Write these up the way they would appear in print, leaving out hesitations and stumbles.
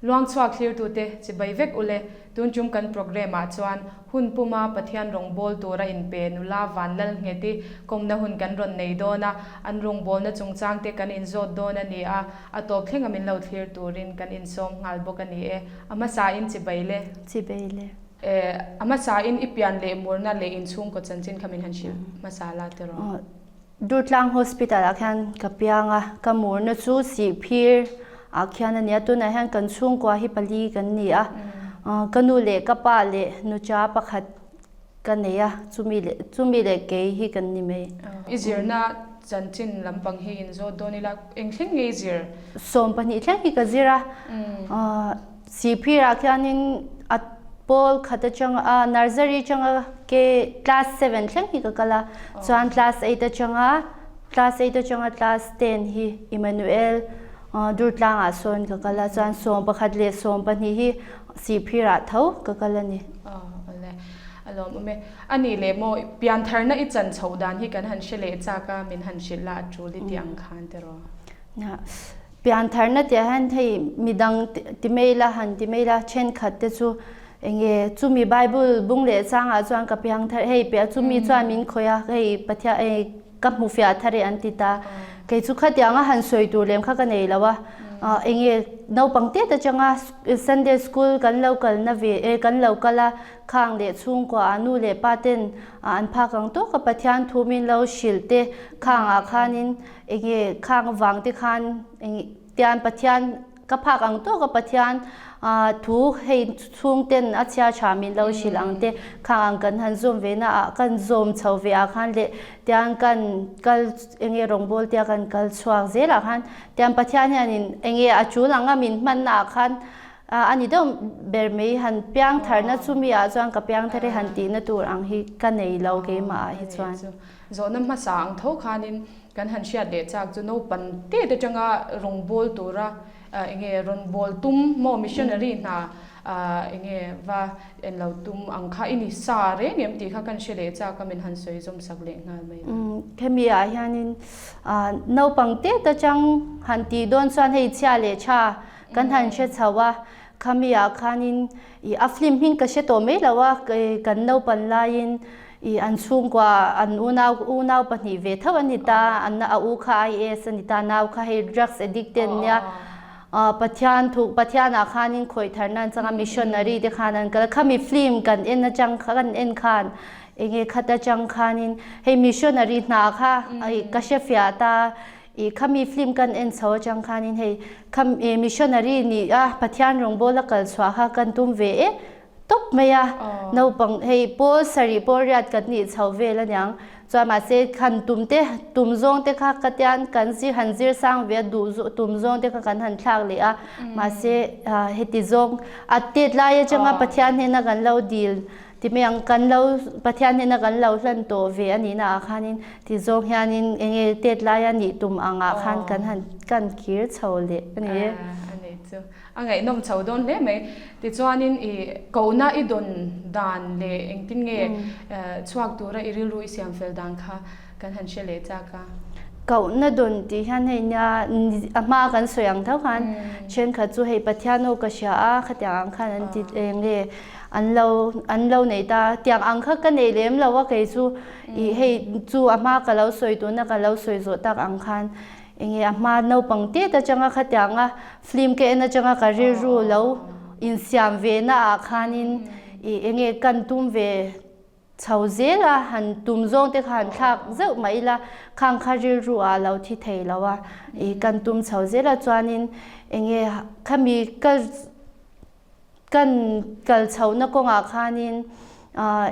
Luangchhuak thlirtute chibai vek ule, tun tum kan programme ah chuan hun puma Pathian rawngbâwl tura inpe nula Vanlalngheti kawmna hun kan rawn nei dawn a, an rawngbâwlna chungchangte kan inzawt dawn a ni a, a tawp thlenga min lo thlir turin kan insawm nghal bawk a ni e. A hmasain chibai le. Chibai le. E, a hmasain i pian leh murna leh inchhungkaw chanchin kha min han hrilh hmasa la tiraw? Durtlang Hospital ah khian ka piang a, ka murna chu Sihphir ah khian a ni a, tunah hian kan chhungkua hi pali kan ni a, ka nu leh ka pa leh nucha pakhat ka nei a, chumi leh chumi leh kei hi kan ni mai. I zirna chanchin lampang hi inzawt dawn ila, eng thleng nge i zir? 12 thleng hi ka zir a, Sihphir ah khianin a pawl khat atanga a nursery atanga ke class seven thleng hi ka kal a, chuan class eight atanga class eight atanga class ten hi Emmanuel Durtlang ah sawn ka kal a, chuan 11 leh 12 hi Sihphir ah tho ka kal a ni. Awle, a lawmawm e. A nih leh maw, piantharna i chan chhoh dan hi kan han hre leh chak a, min han hrilh la a tul i tih ang khan tiraw? Piantharna tih ah hian hei midang ti mai ila han ti mai ila thenkhat te chu enge chumi bible bung leh chang ah chuan ka piang thar hei piah chumi chuan min khawih a hei Pathian hei ka hmu fiah thar e an ti ta kei chu khatiang a han sawi tur lem kha ka nei lo a enge naupang te atanga Sunday school kan lo kalna ve e kan lo kal a khang leh chhungkua ah nu leh pa ten an phak ang tawk a Pathian thu min lo hrilh te khang ah khanin Enge khang vang te khan eng tian Pathian ka phak ang tawk a Pathian thu hei chhung ten a chhia tha min lo hrilh ang te khang ang kan han zawm ve na ah kan zawm chho ve ah khan leh tian kan kal enge rawngbawl tia kan kal chhuak zel ah khan tian Pathian hian in enge a tul ang a min hman na ah khan a ni deuh ber mai han piang thar na chumi ah chuan ka piang thar e han tih na tur ang hi ka nei lo keimah ah hi chuan. Zawhna hmasa ang tho khanin kan han hriat leh chak chu naupan tet atanga rawngbâwl tura enge rawn bâwl tum maw missionary hna enge va en lo tum ang kha i ni sa reng em tih kha kan hre leh chak a min han sawi zawm sak leh nghal mai a. Hemi ah hianin naupang tet atang han tih dawn chuan hei chhia leh tha kan han hre chho a, khami ah khanin i a film hming ka hre tawh mai lo a kan naupan laiin I an chhungkua an unau unau pahnih ve tho an ni ta, an a u kha IAS a ni ta, nau kha hei drugs addict an nia. Pathian thu Pathian ah khanin khawih tharna an chang a, missionary te khan an kal a, khami film kan en atang kha kan en khan enge khat atang khanin hei missionary hna kha ka hre fiah ta, i khami film kan en chho atang khanin hei khami missionary ni a Pathian rawngbawl a kal chhuah kha kan tum ve e. tawp mai a, naupang hei pawl sarih pawl riat kan nih chho vel aniang, chuan mahse han tum te tum zawng te kha ka tian kan zir han zir sang ve a duh zawh tum zawng te kha kan han thlak leh a, mahse heti zawng a tet lai atanga Pathian hnena kan lo dil ti mai ang kan lo Pathian hnena kan lo hlan tawh ve a nihna ah khanin ti zawng hianin enge tet laia nih tum angah khan kan han kan kir chho leh a ni e. A ngaihnawm chho dawn hle mai. Tichuanin i kohna i dawn dan leh engtin nge chhuak tura i rilru i siam fel dan kha kan han hre leh chak a. Kohna dawn tih hian hei nia a hma kan sawi ang tho khan thenkhat chu hei Pathian aw ka hria a khatiang ang khan an ti eng nge an lo an lo nei ta tiang ang kha ka nei lem lo a kei chu i hei chu a hma ka lo sawi tuna ka lo sawi zawh tak ang khan Enge a hma naupang tet atanga khatianga film ka en atanga ka rilru lo insiam ve na ah khanin ih enge kan tum ve chho zel a, han tum zawng te kha han thlak zeuh mai ila khang kha rilru ah lo thi thei lo a, ih kan tum chho zel a chuanin enge khami ka Kan kal chhohna kawngah khanin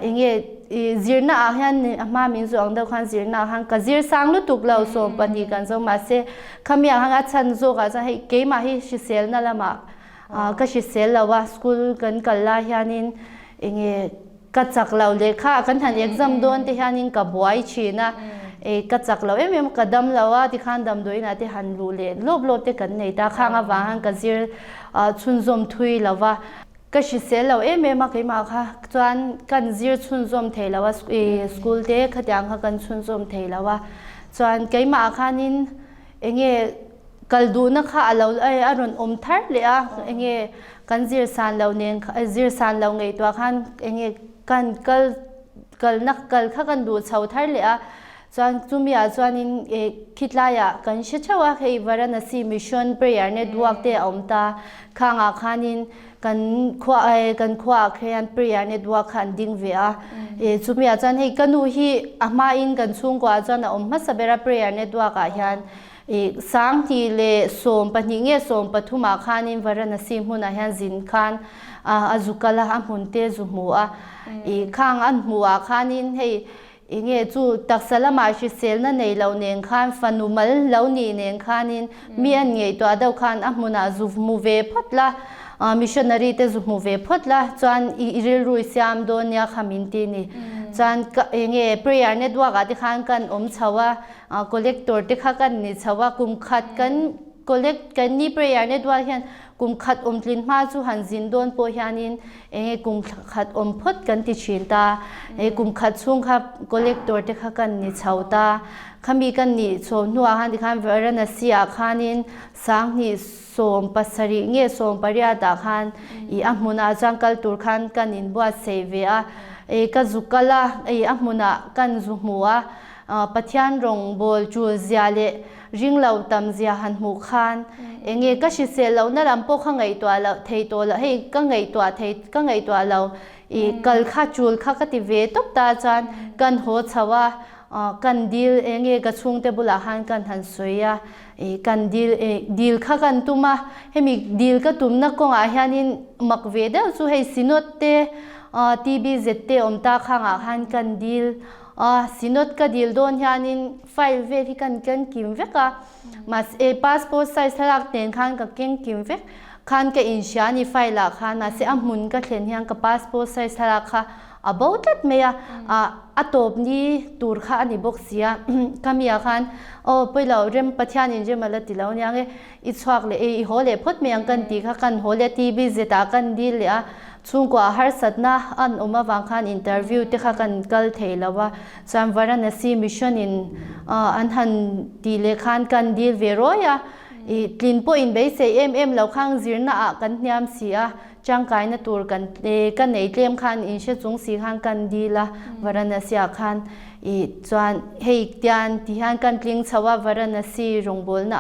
eng nge i zirna ah hian a hma min zawh ang deuh khan zirna ah khan ka zir sang lutuk lo 12 kan zo mahse khami ah khan a chhan zawk ah chuan hei keimah hi hriselna lamah ka hrisel lo a school kan kal lai hianin eng nge Ka chak lo lehkha kan han exam dawn te hianin ka buai thin a, e ka chak lo em em ka dam lo a tikhan damdawiin ah te han luh leh lawp lawp te kan nei ta khang avang khan ka zir chhunzawm thui lo va, ka hrisel lo em em a keimah kha chuan kan zir chhunzawm thei lo a school te khatiang kha kan chhunzawm thei lo a chuan keimah ah khanin enge. Kal duhna kha a lo a rawn awm thar leh a, enge kan zir san lo nen zir san lo ngaihtuah khan enge kan kal kalna kal kha kan duh chho thar leh a, chuan chumi ah chuanin eh khitlaiah kan hre theuh a, hei Varanasi Mission Prayer Network te a awm ta, khangah khanin kan khua eh kan khuaah khian Prayer Network kha an ding ve a, eh chumi ah chuan hei ka nu hi a hmain kan chhungkuaah chuan a awm hmasa ber a Prayer Network ah hian. I 2017 nge 13 ah khanin Varanasi hmunah hian zin khan a zu kal a, a hmun te zu hmu a. I khang an hmuh ah khanin hei i nge chu taksa lamah hriselna nei lo nen khan fanu mal lo nih nen khanin mi an ngaihtuah deuh khan a hmunah zu hmu ve phawt la, missionary te zu hmu ve phawt la chuan i rilru i siam dawn nia kha min ti ni. Chuan ka enge prayer network ah te khan kan awm chho a. Collector te kha kan ni chho a, kum khat kan collect kan ni prayer network hian kum khat awm tlin hma chu han zin dawn pawh hianin enge kum khat awm phawt kan ti thin ta. E kum khat chhung kha collector te kha kan ni chho ta. Khami kan nih chho hnuah khan tikhan Varanasi ah khanin 2017 nge 18 ah khan i a hmunah chuan kal tur khan kan inbuatsaih ve a. E ka zu kal a, e a hmunah kan zu hmu a. Pathian rawngbawl tul zia leh ringlo tam zia han hmuh khan enge ka hrisel lohna lam pawh kha ngaihtuah loh thei tawh loh hei ka ngaihtuah thei ka ngaihtuah lo i kal kha tul kha ka ti ve tawp ta chuan kan haw chho a kan dil enge ka chhungte bulah khan kan han sawi a i kan dil dil kha kan tum a hemi dil ka tumna kawngah hianin mak ve deuh chu hei Synod te TBZ te awm ta khangah khan kan dil A, Synod ka dil dawn hianin file vel hi kan ken kim vek a, mahse passport size thlalak nen khan ka keng kim vek khan ka inhria a ni file ah khan, mahse a hmun ka thlen hian ka passport size thlalak kha a bo tlat mai a, a tawp ni tur kha a ni bawk si a, ka mi ah khan aw pawilo rem Pathianin rem a la ti lo aniang e, i chhuak leh i haw leh phawt mai ang kan tih kha kan haw leh a TBZ ah kan dil leh a, Chhungkua harsatna an awm avang khan interview te kha kan kal thei lo a, chuan Varanasi mission in an han tih leh khan kan dil ve rawi a, i tlin pawh in beisei em em lo khang zirna ah kan hniam si a, tangkaina tur kan ka nei tlem khan in hre chung si khan kan dil a Varanasi ah khan i chuan hei tian ti hian kan tling chho a Varanasi rawngbawlna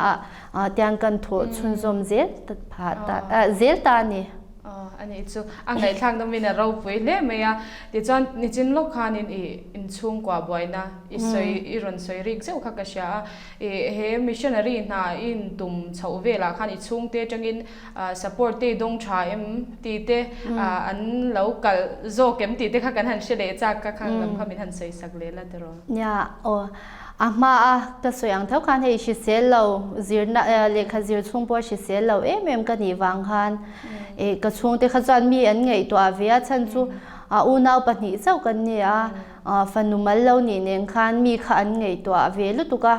ah tian kan thawh chhunzawm zel ta phah ta zel ta a ni. Aw, a nih chu. A ngaihthlak nawmin a ropui hle mai a. Tichuan, nichin lawk khanin i inchhungkua buaina i sawi, i rawn sawi rik zeuh kha ka hria a. I he missionary hna i intum chhoh velah khan i chhungte atangin support te i dawng tha em tih te, an lo kalh zawk em tih te kha kan han hre leh chak ka khang lam kha min han sawi sak leh la tiraw. Nia, aw. A hma a ka sawi ang tho khan hei hrisel lo zirna lehkha zir chhung pawh hrisel lo em em ka nih vang khan eh ka chhungte kha chuan mi an ngaihtuah ve a chhan chu a unau pahnih chauh kan ni a fanu mal lo nih nen khan mi kha an ngaihtuah ve lutuk a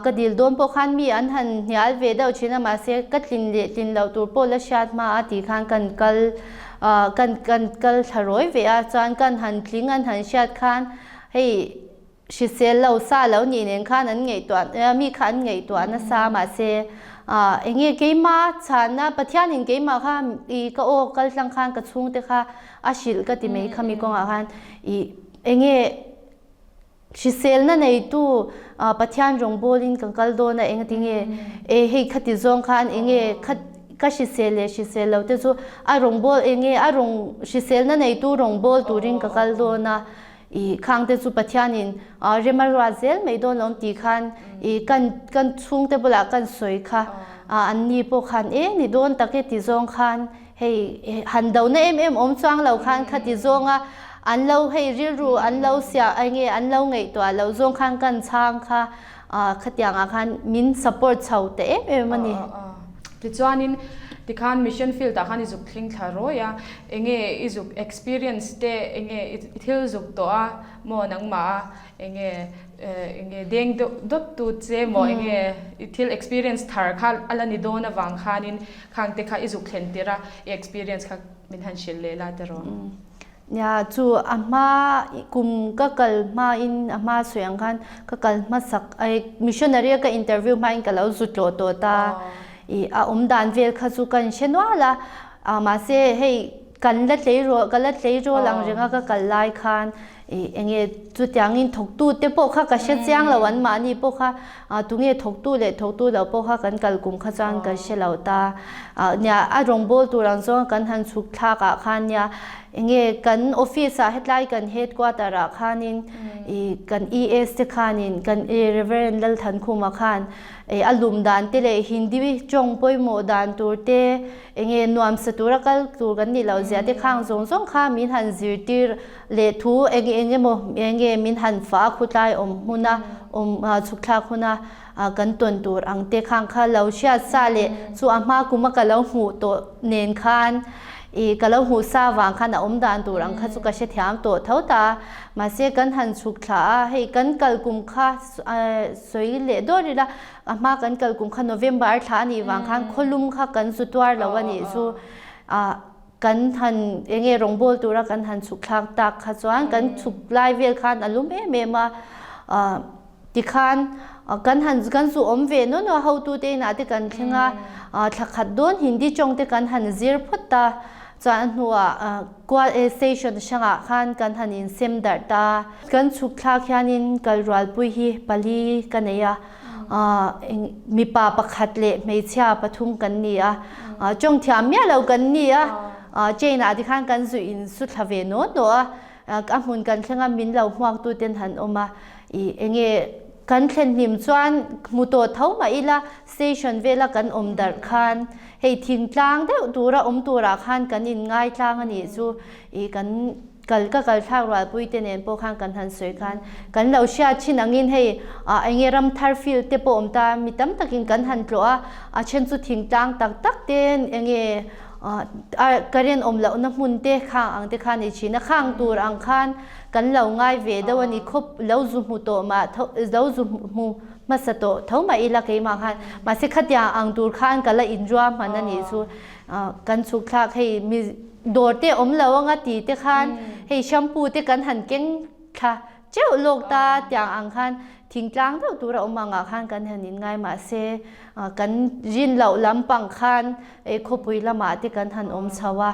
ka dil dawn pawh khan mi an han hnial ve deuh thin a mahse ka tlin leh tlin loh tur pawh la hriat hma a tih khan kan kal kan kan kal thla rawi ve a chuan kan han tling an han hriat khan hei Hrisel lo sa lo nih nen khan an ngaihtuah mi kha an ngaihtuah nasa mahse eng nge keimah chhanna Pathianin keimah kha i ka aw kal tlang khan ka chhungte kha a hrilh ka ti mai kha mi kawngah khan i eng nge hriselna neitu Pathian rawngbawlin ka kal dawn a engati nge e hei khati zawng khan eng nge kha ka hrisel leh hrisel lo te chu a rawngbâwl eng nge a rawng hriselna neitu rawngbâwl turin ka kal dawn a. I khangte chu Pathianin rem a ruat zel mai dawn lo tih khan i kan kan chhungte bulah kan sawi kha an ni pawh khan e ni dawn tak e ti zawng khan hei han dona em em awm chuang lo khan kha ti zawnga an lo hei rilru an lo siah enge an lo ngaihtuah lo zawng khan kan chhang kha khatiangah khan min support chho ta em em a ni. Tichuanin tikhan mission field ah khan i zuk thling thla rawi a, enge i zuk experience te enge i thil zuk tawh a maw nangmah a enge enge deng deuh dawt tu che maw enge i thil experience thar kha a la ni dawn avang khanin khang te kha i zuk thlen tir a i experience kha min han hrilh leh la tiraw. Nia, chu a hma kum ka kal hmain a hma sawi ang khan ka kal hmasak ai missionary a ka interview hmain ka lo zu tlawh tawh ta. Ih a awm dan vel kha chu ka inhre nual a, ah mahse hei kan la tleirawl ka la tleirawl ang renga ka kal lai khan ih enge chutiangin thawktu te pawh kha ka hre chiang lo an mahni pawh kha ah tunge thawktu leh thawktu lo pawh kha kan kal kum kha chuan ka hre lo ta. Ah nia a rawngbawl tur ang zawng kan han chhuk thlak ah khan nia enge kan office ah hetlai kan headquarter ah khanin ih kan ES te khanin kan Reverend Lalthankhuma khan Ih a lum dan te leh Hindi tawng pawimawh dan tur te, enge nuamsa tura kal tur kan nih loh zia te khang zawng zawng kha min han zirtir leh thu eng eng emaw enge min han fah a khutlai awm hmuna awm chhuk thlak huna kan tawn tur ang te khang kha lo hriat sa leh chu a hma kuma ka lo hmuh tawh nen khan ih ka lo hmuh sa vang khan a awm dan tur ang kha chu ka hrethiam tawh tho ta a, mahse kan han chhuk thla a hei kan kal kum kha Sawi leh dawr ila, a hma kan kal kum kha November thla a nih vang khan khawlum kha kan zu tuar lo a nih chu ah kan han eng nge rawngbawl tura kan han chhuk thlak tak kha chuan kan chhuk lai vel khan a lum em em a, ah tikhan kan han kan zu awm ve nawn a hotute inah te kan thleng a, ah thla khat dawn Hindi tawng te kan han zir phawt a, chuan a hnuah ah Kual e station hrangah khan kan han insem darh ta. Kan chhuk thlak hianin kalrualpui hi pali ka nei a, mipa pakhat leh hmeichhia pathum kan ni a, tawng thiam miah lo kan ni a, chain ah tikhan kan zu in su thla ve naw naw a, a hmun kan thleng a min lo hmuak tu ten han awm a, ih enge kan thlen hlim chuan hmu tawh tho mah ila station vela kan awm darh khan Hei thingtlang deuh tura awm turah khan kan inngai tlang a nih chu ih kan kal ka kal thlak rualpui te nen pawh khan kan han sawi khan kan lo hriat thin angin hei ah eng nge ramthar field te pawh awm ta mi tam takin kan han tlawh a, a then chu thingtlang tak tak te eng nge ah current awm lohna hmun te khang ang te khan ni thin a, khang tur ang khan kan lo ngai ve deuh a ni khawp lo zu hmu tawh mah lo zu hmu Hmasa tawh tho mah ila keimah khan mahse khatiang ang tur khan ka la inruah hman a nih chu kan chhuk thlak hei mi dawr te awm lo anga ti te khan hei shampoo te kan han keng thla teuh lawk ta tiang ang khan thingtlang deuh tur a awm angah khan kan han inngai mahse kan rin loh lampang khan khawpui lamah te kan han awm chho a.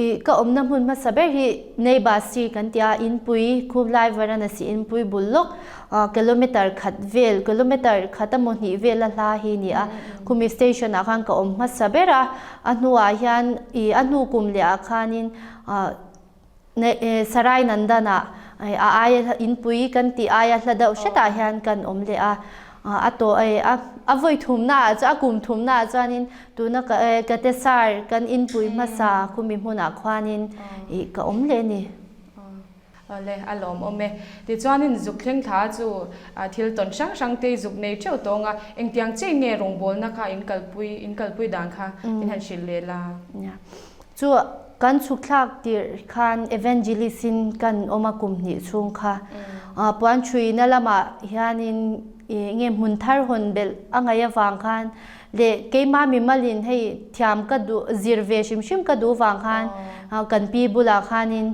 Ih ka awmna hmun hmasa ber hi Neibasi kan ti a, inpui Khumlai Varanasi inpui bul lawk kilometer khat vel, kilometer khat emaw hnih vel a hla hi ni a. Khumi station ah khan ka awm hmasa ber a, a hnuah hian ih a hnu kum leh ah khanin Sarai Nandan ah a aia inpui kan tih aia hla deuh hretah hian kan awm leh a, a tawh a vawi thumna ah chuan a kum thumna ah chuanin Tuna ka ka te sar kan inpui hmasa khumi hmunah khuanin ih ka awm leh a ni. Awle, a lawmawm e. Tichuanin zuk thleng thla chu thil tawn hrang hrang te i zuk nei theuh tawng a, engtiang chiah nge rawngbawlna kha in kalpui in kalpui dan kha in han hrilh leh la? Nia, chu kan chhuk thlak tirh khan Evangelist in kan awm a kum hnih chhung kha puan thuina lamah hianin ih nge hmun thar hawn belh a ngaih avang khan Leh keimah mimalin hei thiam ka duh zir ve hrim hrim ka duh vang khan kan pi bulah khanin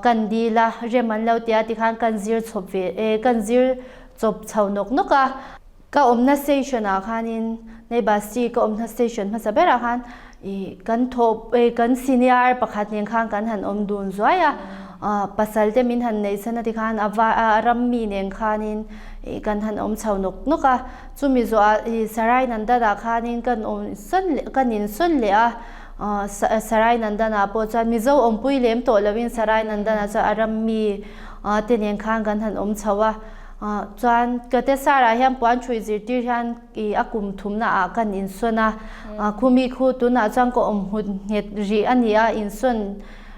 kan dil a, rem an lo ti a tikhan kan zir chawp ve e kan zir chawp chho nawk nawk a. Ka awmna station ah khanin Neibasti ka awmna station hmasa berah khan ih kan thawh kan senior pakhat nen khan kan han awm dun zuai a, pasal te min han neih san a tikhan a va a ram mi nen khanin ih kan han awm chho nawk nawk a. Chumi zawhah i Sarai Nandana khanin kan awm sawn leh kan in sawn leh a, Sarai Nandana pawh chuan Mizo awmpui lem tawh loin Sarai Nandana chuan a ram mi te nen khan kan han awm chho a, chuan Katesarah hian puan ṭhui zirtir hian i a kum thumna ah kan insawn a, khumi khu tunah chuan ka awm hmut nghet rih a ni a, insawn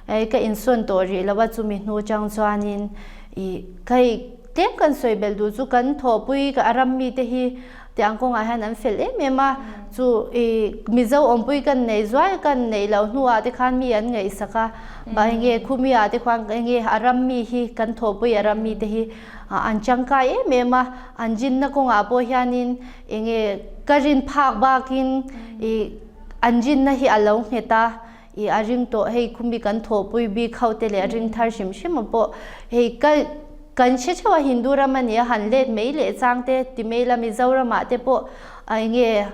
ka insawn tawh rih lo a, chumi hnu chang chuanin i hei Tlem kan sawi belh duh chu kan thawhpui ka a ram mite hi tiang kawngah hian an fel em em a, chu i Mizo awmpui kan nei zuai kan neih loh hnuah te khan mi an ngaihsak a, bah enge khumi ah te khuan enge a ram mi hi kan thawhpui a ram mite hi an tangkai em em a, an rinna kawngah pawh hianin enge ka rin phak bakin i an rinna hi a lo nghet a. I a ring tawh hei khumi kan thawhpui bik ho te leh a ring thar hrim hrim a pawh hei ka kan hre theuh a Hindu ram a nia han let mai leh chang te ti mai la Mizoram ah te pawh a enge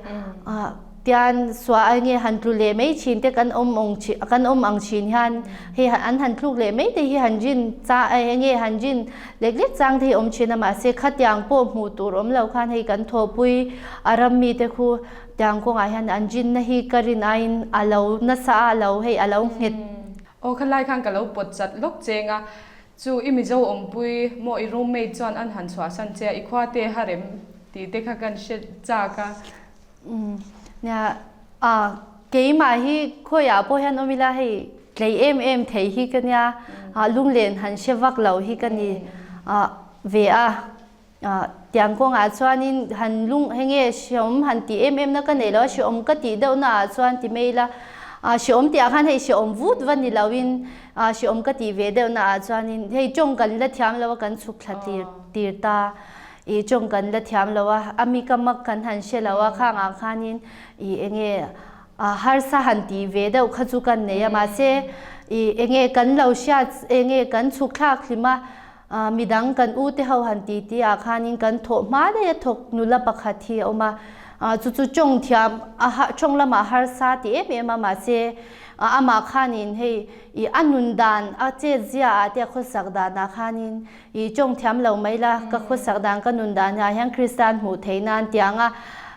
ah tian suah a enge han tlu leh mai thin te kan awm awng thin kan awm ang thin hian hei an han tluk leh mai te hi han rin cha enge han rin lek lek chang te hi awm thin a mahse khatiang pawh hmuh tur awm lo khan hei kan thawhpui a ram mi te khu Tiang kawngah hian an rinna hi ka rin aiin a lo nasa a, a lo hei a lo nghet. Aw khalai khan ka lo pawt chat lawk cheng a, chu i Mizo awmpui maw i roommate chuan an han chhuahsan che a, i khua te ha rem tih te kha kan hre chak a. Umm nia a keimah hi khawiah pawh hian awm ila hei tlei em em thei hi ka nia, lunglen han hre vak lo hi ka ni ve a. Tiang kawngah chuanin han lung hei nge hreawm han tih em em na ka nei lo a, hreawm ka tih deuh naah chuan ti mai ila, hreawm tih ah khan hei hreawm vut va ni loin hreawm ka tih ve deuh naah chuanin hei tawng kan la thiam lo a kan chhuk thla tir tir ta, ih tawng kan la thiam lo a, a mi ka mak kan han hre lo a khangah khanin ih enge harsa han tih ve deuh kha chu kan nei a mahse ih enge kan lo hriat enge kan chhuk thlak hlim a. Midang kan u te ho han ti ti ah khanin kan thawh hma daih a thawk nula pakhat hi a awm a, chu chu tawng thiam a tawng lamah harsa ti em em a mahse amah khanin hei ih a nun dan a chet zia ah te a khawsak dan ah khanin ih tawng thiam lo mai la ka khawsak dan ka nun dan ah hian Kristian hmuh theih nan tiang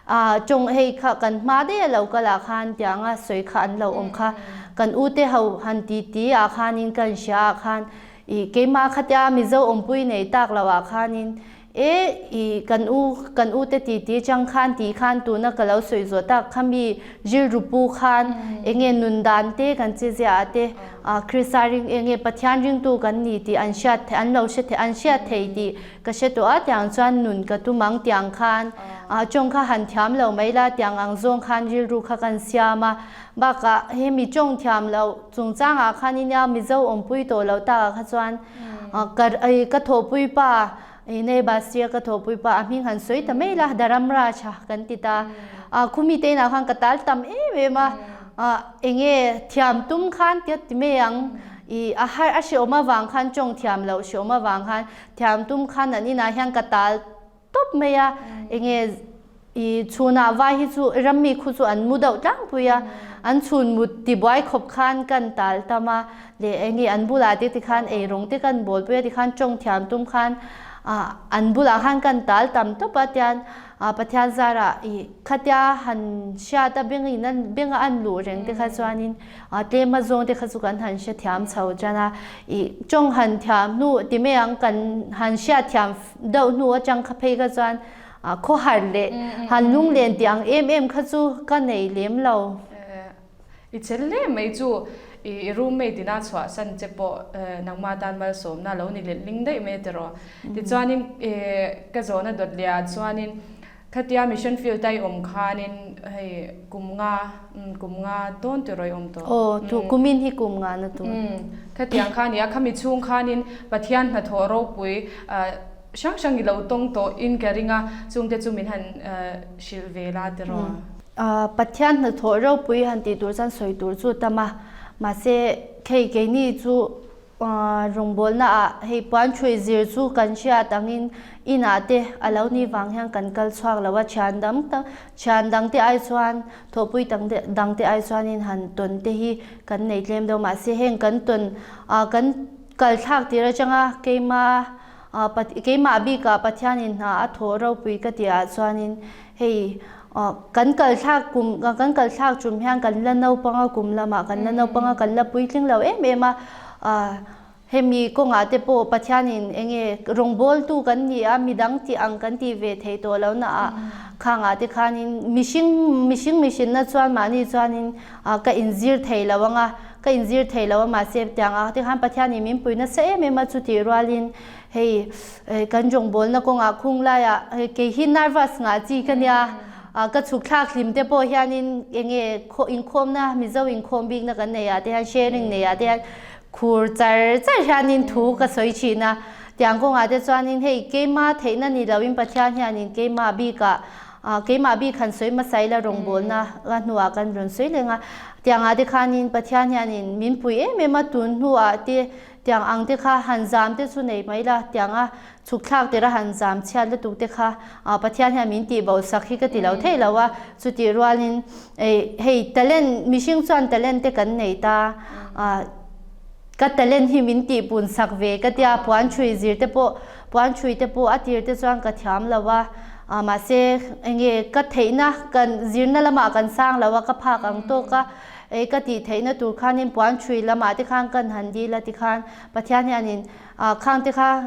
a tawng hei kha kan hma daih a lo kal ah khan tiang a sawi kha an lo awm kha kan u te ho han ti ti ah khanin kan hria ah khan I keimah khatia Mizo awmpui nei tak lo ah khanin e i kan u kan u te ti ti chang khan ti khan tuna ka lo sawi zawh tak kha mi rilru pu khan enge nun dan te kan che zia ah te Krista ring enge Pathian ringtu kan ni tih an hriat an lo hre an hriat thei tih ka hre tawh a tiang chuan nun ka tum ang tiang khan tawng kha han thiam lo mai la tiang ang zawng khan rilru kha kan siam a bakah hemi tawng thiam loh Chungchangah khan nia Mizo awmpui tawh lo takah kha chuan ka ka thawhpui pa nei Bastia ka thawhpui pa a hming han sawi ta mai la Dharamraj a kan ti ta a khumi te inah khan ka tal tam em em a enge thiam tum khan tia ti mai ang i a har a hreawm avang khan tawng thiam loh hreawm avang khan thiam tum khan an inah hian ka tal tawp mai a, enge i chhunah vai hi chu rammi khu chu an mu deuh tlangpui a, an chhun mut tibuai khawp khan kan tal tam a, leh enge an bulah te tikhan eirawng te kan bawl pui a tikhan tawng thiam tum khan ah an bulah khan kan tal tam tawp a tian ah Pathian zarah i khatia han hriat a bengin an benga an luh reng te kha chuanin A tlem a zawng te kha chu kan han hre thiam chho tan a, ih tawng han thiam hnu ti mai ang kan han hriat thiam deuh hnu atang kha phei kha chuan khawhar leh han lunglen tih ang em em kha chu ka nei lem lo. I chel hle mai chu i roommate ina chhuahsan che pawh nangmah tan malsawmna lo ni let ling daih mai a tiraw. Tichuanin ka zawhna dawt leh ah chuanin Khatia mission field a i awm khanin hei kum nga kum nga dawn tiraw i awm tawh? Aw, tu kumin hi kum nga na tur. Khatiang kha nia, khami chhung khanin Pathian hnathawh ropui hrang hrang i lo tawng tawh in ka ring a, chungte chu min han hrilh ve la tiraw? Pathian hnathawh ropui han tih tur chuan sawi tur chu tam a, mahse khei keini chu Rawngbawlna ah hei puan ṭhui zir chu kan hriat angin inah te a lo nih vang hian kan kal chhuak lo a, thian dang tak thian dang te ai chuan thawhpui dang te dang te ai chuanin han tawn te hi kan nei tlem deuh mahse heng kan tawn ah kan kal thlak tir atanga keima ah keimah bikah Pathianin hna a thawh ropui ka tih ah chuanin hei Kan kal thlak kum kan kal thlak tum hian kan la naupang a kum lamah kan la naupang a kan la puitling lo em em a hemi kawngah te pawh Pathianin eng nge rawngbawltu kan ni a midang tih ang kan tih ve thei tawh lo na ah khangah te khanin mihring mihring mihrinna chuan mahni chuanin ka inzir thei lo ang a ka inzir thei lo a mahse tiang ah te khan Pathianin min pui nasa em em a chutih rualin hei Kan rawngbawlna kawngah khung laiah kei hi nervous ngah chi ka nia, ka chhuk thlak hlim te pawh hianin enge inkhawmna Mizo inkhawm bikna kan nei ah te hian sharing nei ah te hian khur char char hianin thu ka sawi thin a, tiang kawngah te chuanin hei keima theihna ni loin Pathian hianin keimah bikah keimah bik han sawi hmasa ila rawngbawlna ka hnuah kan rawn sawi leng a. Tiang ah te khanin Pathian hianin min pui em em a, tun hnu ah te tiang ang te kha han zam te chu nei mai la, tiang a chhuk thlak tir a han zam chhiat lutuk te kha Pathian hian min tih bo sak hi ka ti lo thei lo a, chutih rualin hei talent mihring chuan talent te kan nei ta, ka talent hi min tih pun sak ve ka tia, puan chhui zir te pawh puan chhui te pawh a tir te chuan ka thiam lo a, mahse enge ka theihna kan zirna lamah kan sang lo a, ka phak ang tawk a, ka tih theihna tur khanin puan chhui lamah te khan kan han dil a tikhan Pathian hianin Khang te kha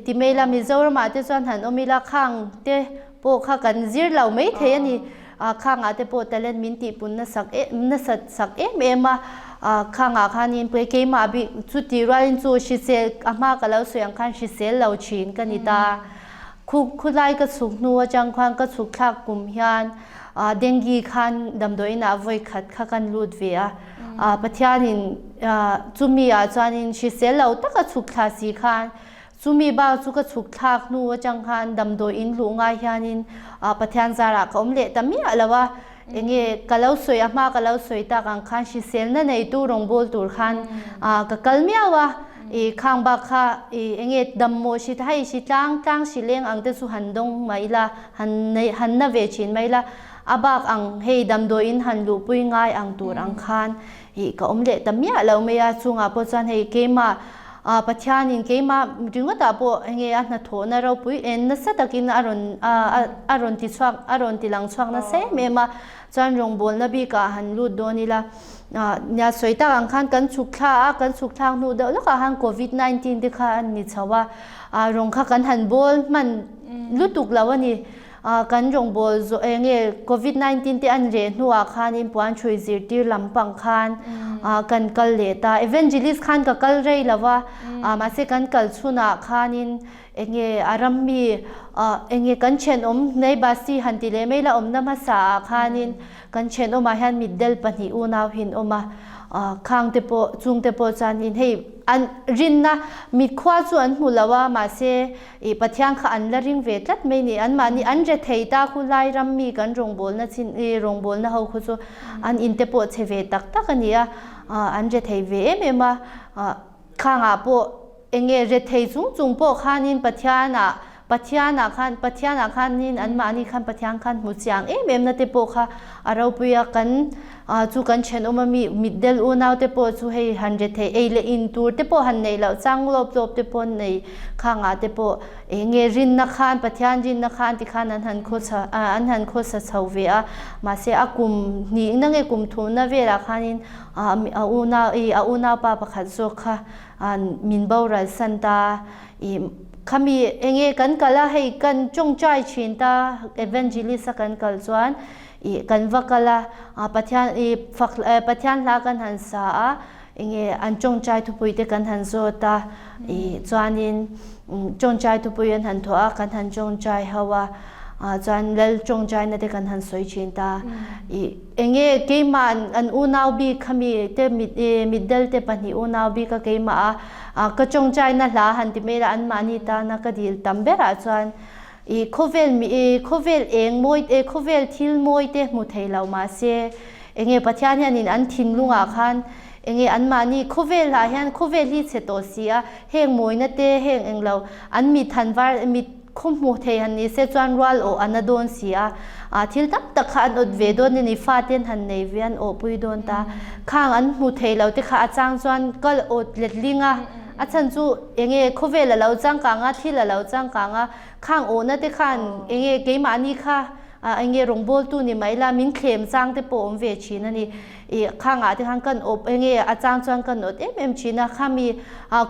ti mai ila Mizoramah te chuan han awm ila khang te pawh kha kan zir lo mai thei a ni. Khangah te pawh talent min tihpun nasak nasat sak em em a. Khangah khanin keimah bik chu tih rualin chu hrisel a hma ka lo sawi ang khan hrisel lo thin ka ni ta. Khu khulai ka chhuk hnu atang khan ka chhuk thlak kum hian dengue khan damdawiin ah vawi khat kha kan lut ve a. Pathianin chumi ah chuanin hrisel lo taka chhuk thla si khan chumi bak chu ka chhuk thlak hnu atang khan damdawiin luh ngai hianin Pathian zarah ka awm leh ta miah lo a. Enge ka lo sawi a hma ka lo sawi tak ang khan hriselna neitu rawngbâwl tur khan ka kal miau a, i khang bak kha i enge dammawh hri hei hri tlang tlang hri leng ang te chu han dawng mai ila han nei han na ve thin mai ila a bak ang hei damdawiin han luhpui ngai ang tur ang khan i ka awm leh ta miah lo mai a, chungah pawh chuan hei keimah Pathianin keimah ringawtah pawh enge a hnathawhna ropui en nasa takin a rawn a rawn ti chhuak a rawn ti lang chhuak nasa em em a, chuan rawngbawlna bikah han lut dawn ila nia sawi tak ang khan kan chhuk thla a, kan chhuk thlak hnu deuh lawkah khan covid 19 te kha a ni chho a, rawng kha kan han bawl hman lutuk lo a ni. Kan rawngbâwl zawh eng nge Covid 19 te an reh hnuah khanin puan ṭhui zirtir lampang khan kan kal leh ta. Evangelist khan ka kal rei lo va, mahse kan kal chhunah khanin eng nge a ram mi eng nge kan ṭhenawm hnai Basti han ti leh mai la awmna hmasaah khanin kan ṭhenawmah hian mitdel pahnih unau hi an awm a, khang te pawh chungte pawh chuanin hei an rinna mitkhua chu an hmu lo a mahse Ih Pathian kha an la ring ve tlat mai ni. Anmahni an re thei ta khu lai ram mi kan rawngbawlna chin ih rawngbawlna ho khu chu an in te pawh chhe ve tak tak a ni a, an re thei ve em em a. Khangah pawh eng nge re thei chung chung pawh khanin Pathianah Pathianah khan Pathianah khanin anmahni khan Pathian khan hmu chiang em em na te pawh kha a ropui a kan Chu kan thenawm a mi mitdel unau te pawh chu hei han re thei ei leh in tur te pawh han neih loh chang lawp lawp te pawh nei khangah te pawh eng nge rinna khan Pathian rinna khan ti khan an han khawsa an han khawsa chho ve a mahse a kum hnihna nge kum thumna velah khanin a unau ih a unaupa pakhat zawk kha min boral san ta ih khami eng nge kan kal a hei kan tawngtai thin ta evangelist a kan kal chuan Ih kan va kal a, Pathian ih fak Pathian hla kan han sa a, enge an tawngtai thupui te kan han zawt a, ih chuanin tawngtai thupui an han thawh a, kan han tawngtai ho a, chuan lal tawngtaina te kan han sawi thin ta. Ih enge keimah an unau bik khami te mit ih mitdel te pahnih unau bik a keimah a, ka tawngtaina hla han ti mai la anmahni tana ka dil tam berah chuan I khawvel mi i khawvel eng mawi e khawvel thil mawi te hmu thei lo mahse enge Pathian hianin an thinlungah khan enge anmahni khawvel ah hian khawvel hi chhe tawh si a heng mawina te heng englo an mit han var mit khaw hmu thei han ni se chuan rual awh an a dawn si a ah thil tam tak kha an awt ve dawn a ni fate an han nei ve an awhpui dawn ta khang an hmu thei lo te kha a chang chuan kal awt letling a. A chhan chu enge khawvel a lo changkang a, thil a lo changkang a, khang awhna te khan enge keimahni kha enge rawngbawltu ni mai la min thlem chang te pawh awm ve thin a ni. Ih khangah te khan kan awp enge a chang chuan kan awt em em thin a, khami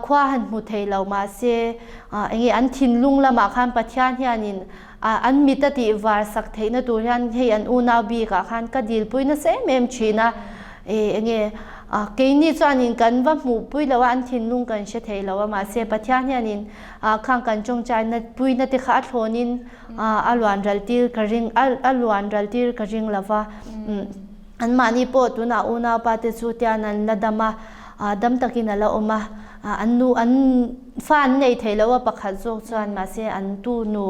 khua han hmu thei lo mahse enge an thinlung lamah khan Pathian hianin an mit a tih var sak theihna tur hian hei an unau bikah khan ka dilpui nasa em em thin a, enge keini chuanin kan va hmuhpui lo a, an thinlung kan hre thei lo a, mahse Pathian hianin khang kan tawngtaina puina te kha a thlawnin a luan ral tir ka ring a luan ral tir ka ring lo va, anmahni pawh tunah unaupa te chu tian an la dam a, dam takin a la awm a, an nu an Fa an nei thei lo a pakhat zawk chuan mahse an tu nu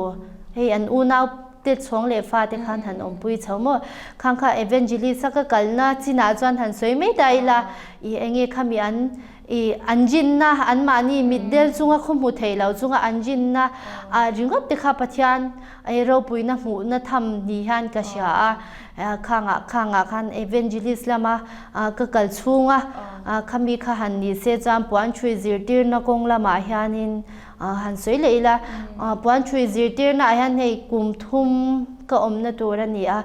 hei an unau. te chhawng leh fa te khan han awmpui chho maw? Khang kha evangelist a ka kalna chinah chuan han sawi mai ta ila, i enge khami an i an rinna anmahni mitdel chunga khaw hmu thei lo chunga an rinna ah ringawt te kha Pathian i ropuina hmuhna tham ni hian ka hria a, khangah khangah khan evangelist lama ka kal chhunga khami kha han ni se chuan puan thui zirtirna kawng lamah hianin Han sawi leh ila, puan thui zirtirna ah hian hei kum thum ka awmna tur a ni a,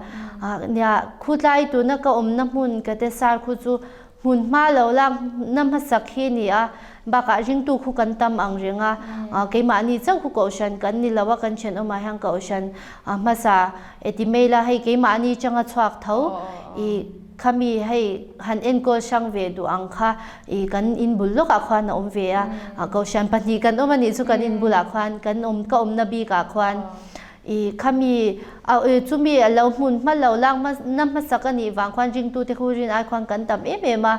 nia khutlai tuna ka awmna hmun ka te sar khu chu hmun hma lo lak na hmasak hi a ni a, bakah ringtu khu kan tam ang reng a, keimahni chauh khu kohhran kan ni lo a, kan thenawmah hian kohhran hmasa e ti mai ila hei keimahni changa chhuak tho i Khami hei han enkawl hrang ve duh ang kha i kan in bul lawkah khuan a awm ve a, kohhran pahnih kan awm a nih chu kan in bulah khuan kan awm ka awmna bikah khuan i khami chumi a lo hmun hma lo lak na hmasak a nih vang khuan ringtute khu rin ai khuan kan tam em em a,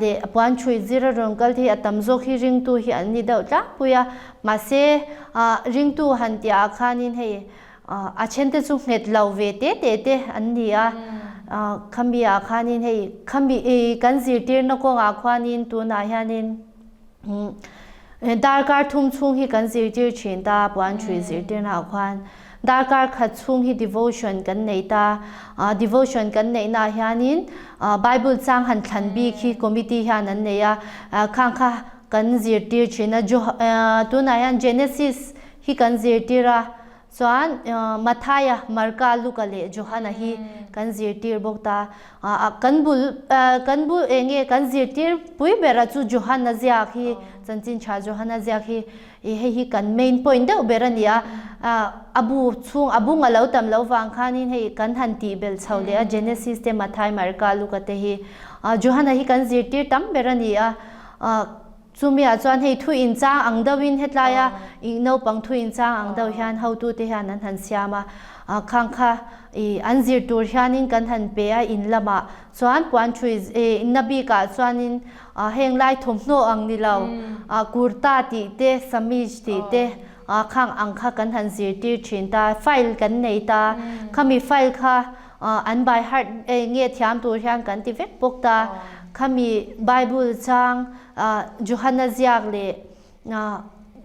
leh puan chhui zir a rawn kal thei a tam zawk hi ringtu hi an ni deuh tlangpui a, mahse ringtu han tih ah khanin hei A then te chu nghet lo ve te te te an ni a, khami ah khanin hei khami kan zirtirna kawngah khuanin tunah hianin darkar thum chhung hi kan zirtir thin ta puan thui zirtirna ah khuan darkar khat chhung hi devotion kan nei ta, devotion kan neihna ah hianin bible chang han thlan bik hi committee hian an nei a, khang kha kan zirtir thin a, tunah hian Genesis hi kan zirtir a, chuan Mathaia, Marka, Luka leh Johana hi kan zirtir bawk ta. Kan bul kan bul eng nge kan zirtir pui bera chu Johana ziak hi, chanchin tha Johana ziak hi i hei hi kan main point deuh ber a ni a. A bu chhung a bung a lo tam lo vang khanin hei kan han tih belh chho leh a Genesis te Mathai, Marka, Luka te hi Johana hi kan zirtir tam ber a ni a. Chumiah chuan hei thu inchang ang deuhin hetlaia ih naupang thu inchang ang deuh hian hotute hian an han siam a, khang kha ih an zir tur hianin kan han pe a in lamah chuan puan thui ih na bikah chuanin heng lai thawmhnaw ang ni lo kurta tih te samij tih te khang ang kha kan han zirtir thin ta, file kan nei ta, khami file kha An by heart nge thiam tur hian kan ti vek bawk ta. Khami Bible chang Johana ziak leh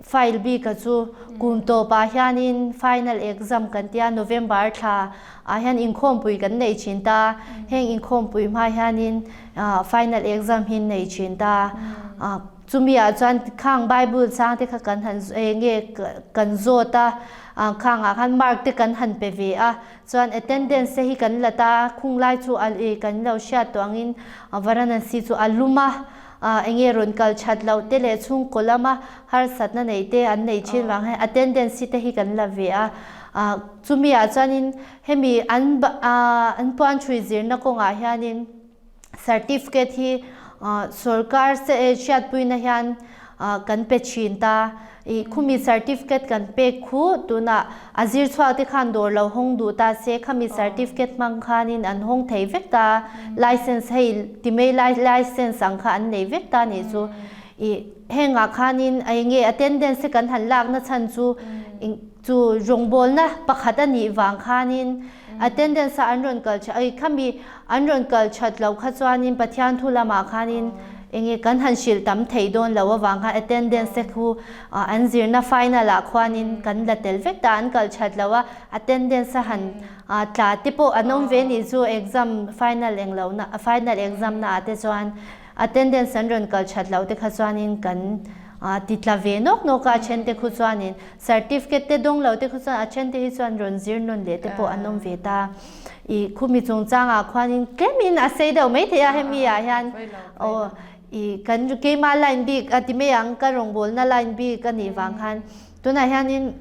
file bika chu kum tawpah hianin final exam kan tia November thla ah hian inkhawmpui kan nei thin ta. Heng inkhawmpui hma hianin final exam hi nei thin ta. Chumi ah chuan khang Bible chang te kha kan han nge kan zawt a, khang ah khan mark te kan han pe ve a. Chuan attendance te hi kan la ta, khung lai chu a i kan lo hriat tawh angin Varanasi chu a lum a, enge rawn kal that loh te leh chhungkaw lama harsatna neih te an neih thin vang hian attendance te hi kan la ve a. Chumi ah chuanin hemi an an puan thui zirna kawngah hianin Certificate hi sorkar hriatpuina hian kan pe thin ta. I khumi certificate kan pek khu tunah a zir chhuak te khan dawr lo hawng duh ta se khami certificate hmang khanin an hawng thei vek ta. License hei ti mai license ang kha an nei vek ta nih chu. I hengah khanin eng nge attendance te kan han lakna chhan chu chu rawngbawlna pakhat a nih vang khanin Attendance a an rawn kal that ai khami an rawn kal that loh kha chuanin Pathian thu lamah khanin enge kan han hrilh tam thei dawn lo avang khan attendance te khu an zirna final ah khuanin kan la tel vek ta an kal that loh a attendance a han tla te pawh an awm ve nih chu exam final eng lohna final exam na ah te chuan Attendance an rawn kal that loh te kha chuanin kan ti tla ve nawk nawk a, a then te khu chuanin certificate te dawng lo te khu chuan a then te hi chuan rawn zir nawn leh te pawh an awm ve ta. I khumi chungchangah khuanin tlemin a sei deuh mai thei a hemi ah hian aw i kan keima line bik a ti mai ang ka rawngbawlna line bik a nih vang khan Tunah hianin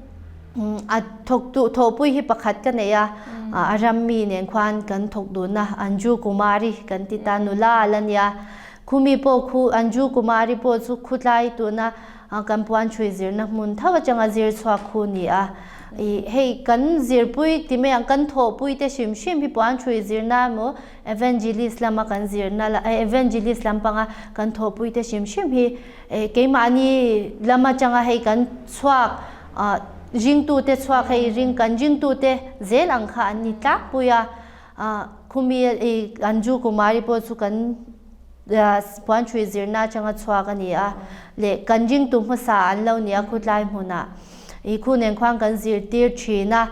a thawktu thawhpui hi pakhat ka nei a, a ram mi nen khuan kan thawk dun a, Anju Kumari kan ti ta, nula a la nia. Khumi pawh khu Anju Kumari pawh chu khutlai tuna kan puan chhui zirna hmun tho atanga zir chhuak khu ni a. I hei kan zirpui ti mai ang kan thawhpui te hrim hrim hi puan chhui zirna emaw Evangelist lama kan zirna Evangelist lampanga kan thawhpui te hrim hrim hi Keimahni lam atanga hei kan chhuak. ringtute chhuak hei ring kan ringtute zel ang kha an ni tlangpui a, khumi Anju Kumari pawh chu kan puanchhui zirna atanga chhuak a ni a, leh kan ringtu hmasa an lo ni a khutlai hmunah i khu nen khuan kan zirtir thin a,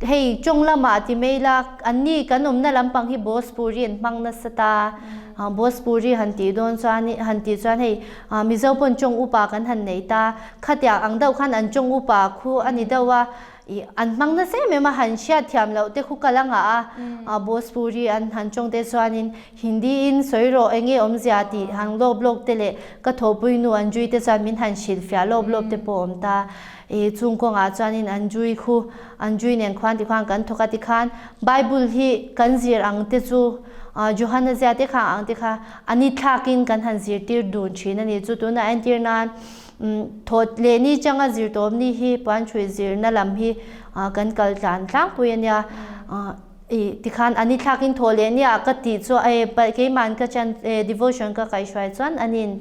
hei tawng lamah ti mai ila an ni kan awmna lampang hi Bhojpuri an hmang nasa ta, Bhojpuri han tih dawn chuan han tih chuan hei Mizo pawn tawng upa kan han nei ta, khatiang ang deuh khan an tawng upa khu a ni deuh a, Ih an hmang nasa em em a, han hriat thiam loh te khu kal a ngah a, Bhojpuri an han tawng te chuanin Hindi in sawi rawh eng nge awmzia tih han lawp lawk te leh ka thawhpui nu an jui te chuan min han hrilh fiah lawp lawp te pawh awm ta. Ih chung kawngah chuanin an jui khu an jui nen khuan tikhuan kan thawk a tikhan Bible hi kan zir ang te chu Johana zia te kha ang te kha a ni thlakin kan han zirtir dun thin a ni chu tunah entir nan Thawt leh ni changa zir tawp ni hi puanchhui zirna lam hi kan kal tlan tlangpui a nia. Tikhan a ni thlakin thawh leh nia ka tih chu keiman ka chan devotion ka kaihhruai chuan an in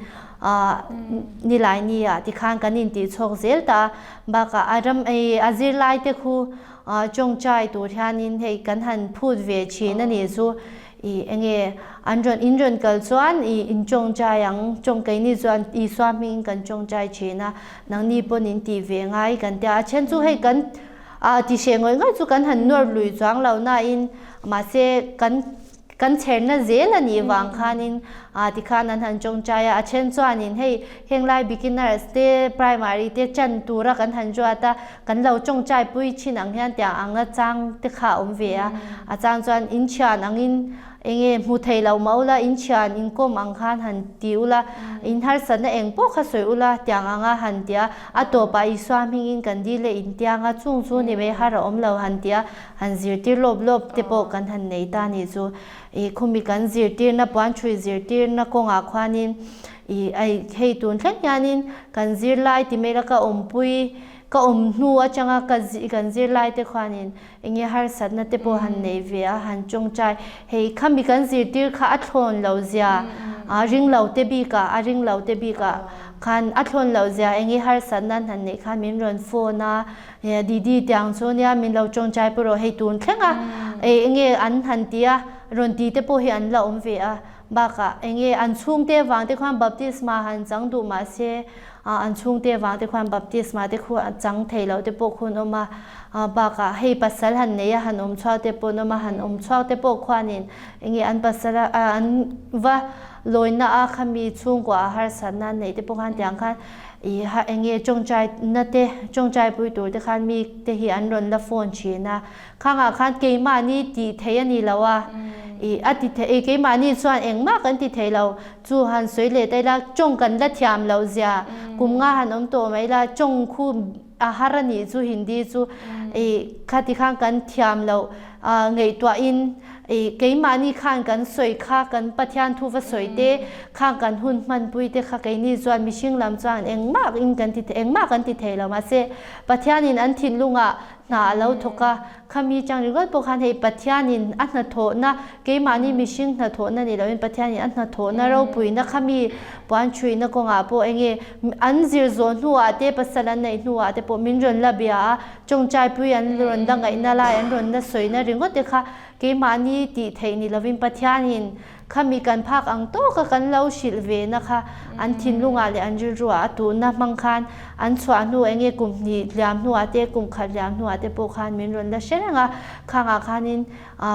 nilai nia tikhan kan intih chhawk zel ta a. Bakah a ram a zirlai te khu tawngtai tur hianin hei kan han phut ve thin a nih chu. I enge an rawn in rawn kal chuan i in tawngtai ang, tawng keini chuan Isua hmingin kan tawngtai thin a, nangni pawn in tih ve ngai kan tia a then chu hei kan ah ti hreh ngawih ngawih chu kan han nawr lui chuang lo nain mahse kan kan chherna zel a nih vang khanin ah tikhan an han tawngtai a, a then chuanin hei henglai beginners te primary te chan tura kan han ruat a Kan lo tawngtai pui thin ang hian tiang anga chang te kha a awm ve a, a chang chuan in thian angin enge hmu thei lo mah ula in thian inkawm ang khan han ti ula, in harsatna eng pawh kha sawi ula tiang anga han ti a, a tawpah Isua hmingin kan dil e intiang a, chung chu ni mai har a awm lo han ti a, han zirtir lawp lawp te pawh kan han nei ta ni chu. I khumi kan zirtirna puanchhui zirtirna kawngah khuanin i hei tun thleng hianin kan zirlai ti mai la ka awmpui Ka awm hnu atanga ka kan zirlai te khuanin enge harsatna te pawh han nei ve a, han tawngtai. Hei khami kan zirtir kha a thlawn lo zia, a ring lo te bikah, a ring lo te bikah khan a thlawn lo zia enge harsatna an han neih khan min rawn phone a, Didi tiang chu nia min lo tawngtai pawh rawh hei tun thleng a, enge an han ti a, rawn ti te pawh hi an la awm ve a. Bakah enge an chhungte vang te khuan baptisma han chang duh mah se, an chhungte vang te khuan baptisma te khu chang thei loh te pawh khu an awm a, bakah hei pasal han nei a han awm chhuak te pawh an awm a, han awm chhuak te pawh khuanin enge an pasal a an va lawina a khami chhungkua a harsatna an neih te pawh khan tiang khan ih enge tawngtai na te tawngtai pui tur te khan mi te hi an rawn la phone thin a. Khangah khan keimahni tih theih a ni lo a, ih a ti thei, keimahni chuan engmah kan ti thei lo, chu han sawi leh ta ila tawng kan la thiam loh zia, kum nga han awm tawh mai ila tawng khu a har a nih chu Hindi chu ih khati khan kan thiam loh ngaihtuahin ih keimahni khan kan sawi kha kan Pathian thu va sawi te khang kan hun hmanpui te kha keini chuan mihring lam chuan engmah in kan ti engmah kan ti thei lo mahse Pathianin an thinlungah Hna a lo thawk a, khami chang ringawt pawh khan hei Pathianin a hnathawhna, keimahni mihring hnathawhna ni loin Pathianin a hnathawhna ropuina khami puan thuihna kawngah pawh enge an zir zawh hnuah te pasal an neih hnuah te pawh min rawn la bia a, tawngtaipui an rawn la ngaihna lai an rawn la sawina ringawt te kha keimahni tih theih ni lovin Pathianin Khami kan phak ang tawka kan lo hrilh ve na kha an thinlungah leh an rilruah a tuhna hmang khan an chhuah hnu enge kum hnih hliam hnuah te kum khat hliam hnuah te pawh khan min rawn la hre reng a, khangah khanin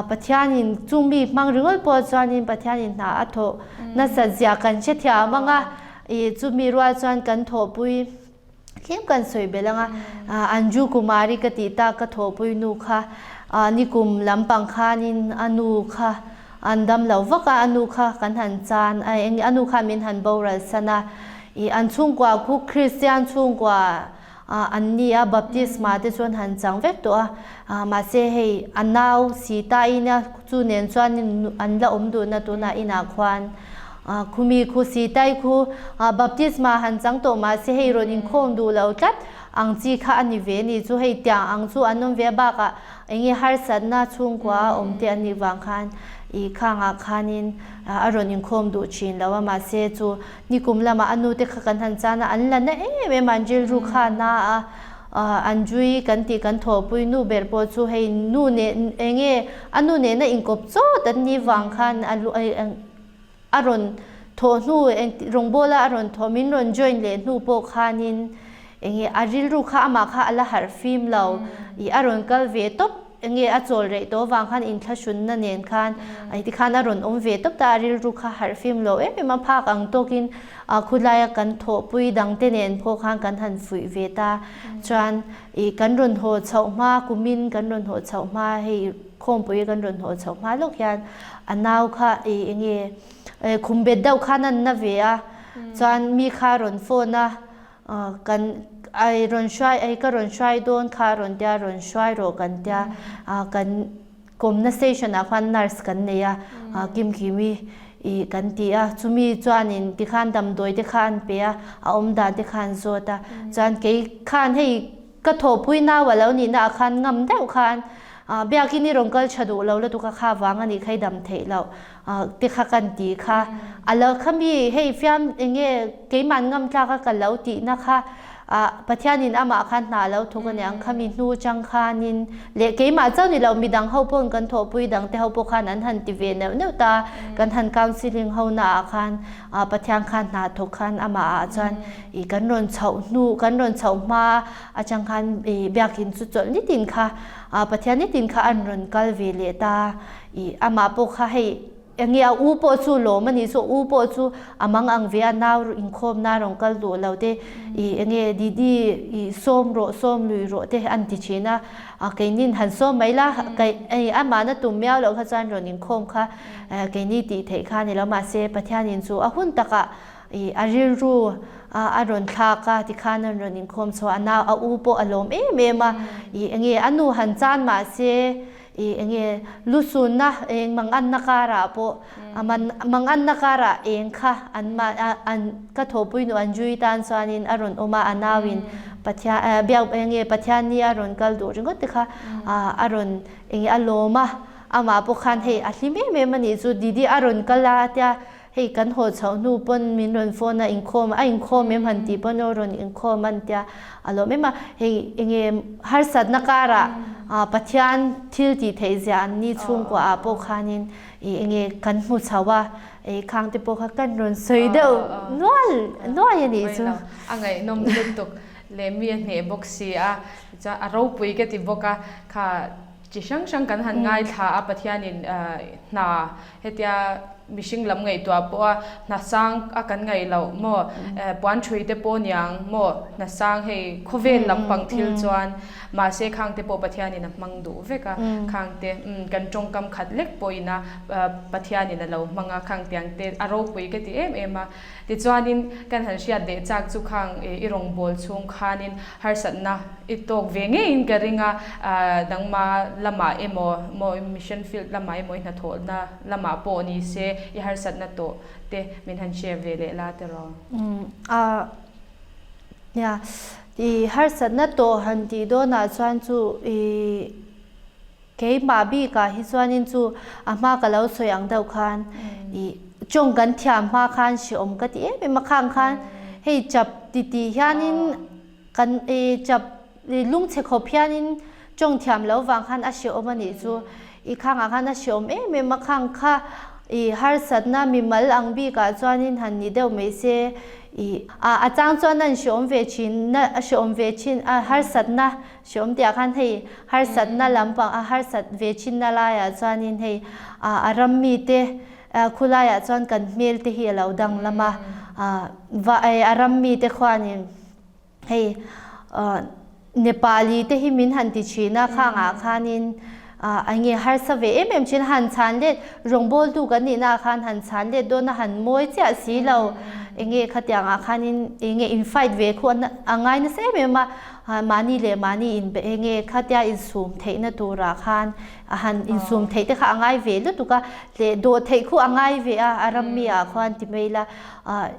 Pathianin chung mi hmang ringawt pawh chuanin Pathianin hna a thawh nasat zia kan hrethiam ang a, ih chumi rual chuan kan thawhpui. Tlem kan sawi belh ang a, Anju Kumari ka tih tak ka thawhpui nu kha nikum lampang khanin a nu kha an dam lo vak a, a nu kha kan han chan a, eng a nu khan min han boral san a, ih an chhungkua khu Kristian chhungkua an ni a, baptisma te chuan han chang vek tawh a, mahse hei a nau si ta ina chu nen chuan an la awm duhna tunah inah khuan Khumi khu si tai khu baptisma han chang tawh mah se hei rawn inkhawm duh lo tlat ang chi kha a ni ve ni chu hei tiang ang chu an awm ve a bakah enge harsatna chhungkua a awm te an nih vang khan ih khangah khanin a rawn inkhawm duh thin lo a mahse chu nikum lamah a nu te kha kan han chan a an la na em em a an rilru kha a na a. Anjui kan tih kan thawhpui nu ber pawh chu hei nu nen enge a nu nena inkawp chawt an nih vang khan a a rawn thawh hnu rawngbawla a rawn thawh min rawn join leh hnu pawh khanin enge a rilru kha amah kha a la harh fim lo ih a rawn kal ve tawp enge a chawl reh tawh vang khan inthlahrunna nen khan ih tikhan a rawn awm ve tawp ta a rilru kha harh fim lo em em a phak ang tawkin ah khawlaia kan thawhpui dangte nen pawh khan kan han fuih ve ta chuan ih kan rawn haw chhoh hma kumin kan rawn haw chhoh hma hei Khawmpui kan rawn hnawh chhoh hma lawk hian a nau kha ih enge khum bet deuh khan an na ve a, chuan mi kha rawn phone a, kan ai rawn hruai ai ka rawn hruai dawn kha rawn tia rawn hruai rawh kan tia, kan kawmna station ah khuan nurse kan nei a, Kimkimi ih kan ti a, chumi chuanin tikhan damdawi te kha an pe a, a awm dan te kha an zawt a, chuan kei khan hei Ka thawhpui nau a lo nihna ah khan ngam deuh khan Biakin i rawn kal tha duh lo lutuk a kha vang a nih kha i dam theih loh te kha kan ti kha. A lo kha mi hei fiam enge keiman ngam tlak a ka lo tihna kha Pathianin amah khan hna a lo thawk a niang kha mi hnu chang khanin leh keimah chauh ni lo midang ho pawn kan thawhpui dang te ho pawh khan an han ti ve neuh neuh ta kan han counselling ho na ah khan Pathian khan hna thawk khan amah ah chuan I kan rawn chhoh hnu, kan rawn chhoh hma atang khan i biakinn chu chawlh nitin kha Pathian nitin kha an rawn kal ve leh ta. I amah pawh kha hei enge a u pawh chu lawm a nih chu, u pawh chu a mang ang ve a, nau inkhawmna rawn kal duh lo te, i enge Didi i sawm rawh, sawm lui rawh te an ti thin a. Keinin han sawm mai la, kei amahna tum miau loh kha chuan rawn inkhawm kha keini tih theih kha a ni lo. Mahse Pathianin chu a hun takah I a rilru a rawn thlak a, tikhan an rawn inkhawm chhuah a, nau a u pawh a lawm em em a, i enge a nu han chan mah se i enge lusunna eng manganna karah pawh a man manganna karah eng kha an mah an ka thawhpui nu an zui tan chuanin a rawn awm a, a nauin Pathian biak enge Pathian ni a rawn kal duh ringawt te kha a rawn enge a lawm a, amah pawh khan hei a hlim em em a nih chu Didi a rawn kal a tia Hei kan haw chhoh hnu pawn min rawn phone a, inkhawm a inkhawm em han tih pawn aw rawn inkhawm an tia a lawm em a, hei enge harsatna karah Pathian thil tih theih zia an ni chhungkua ah pawh khanin ih enge kan hmu chho a, ih khang te pawh kha kan rawn sawi deuh nual nuai a nih chu. A ngaihnawm lutuk leh mi a hneh bawk si a, tichuan a ropui ka ti bawk a, kha Chi hrang hrang kan han ngaithla a, Pathianin hna hetia mihring lam ngaihtuah pawha hna sang a kan ngaih loh maw, puan thui te pawh niang maw, hna sang hei khawvel lampang thil chuan mahse khang te pawh Pathianin a hmang duh vek a, khang te kan tawngkam khat lek pawhin a Pathianin a lo hmang a, khang tiang te a ropui ka ti em em a. Tichuanin kan han hriat leh chak chu khang i rawngbâwl chhung khanin harsatna i tawk ve ngeiin ka ring a, nangma lamah emaw maw mission field lamah emaw i hnathawhna lamah pawh ni se i harsatna tawh te min han share ve leh la tiraw? A, nia, i harsatna tawh han tih dawnah chuan chu i. Keimah bikah hi chuanin chu a hma ka lo sawi ang deuh khan ih tawng kan thiam hma khan hreawm ka ti em em a khang khan hei chap ti tih hianin kan ih chap ih lungchhe khawp hianin tawng thiam lo vang khan a hreawm a nih chu ih khangah khan a hreawm em em a khang kha ih harsatna mimal ang bikah chuanin han ni deuh mai se ih a chang chuan an hreawm ve thin a hreawm ve thin a harsatna Hreawm tih ah khan hei harsatna lampang a harsat ve thinna laiah chuanin hei a ram mite khulaiah chuan kan hmel te hi a lo danglam a, a ram mite khuanin hei Nepali te hi min han ti thin a khangah khanin eng nge harsa ve em em thin han chhan let rawngbawltu kan nihna ah khan han chhan let dawn a han mawi chiah si lo eng nge khatiang ah khanin eng nge in fight ve khu a ngai nasa em em a. Mahni leh mahni in be nge khatia insum theihna turah khan a han insum theih te kha a ngai ve lutuk a, leh dawh theih khu a ngai ve a, a rammi ah khuan ti mai ila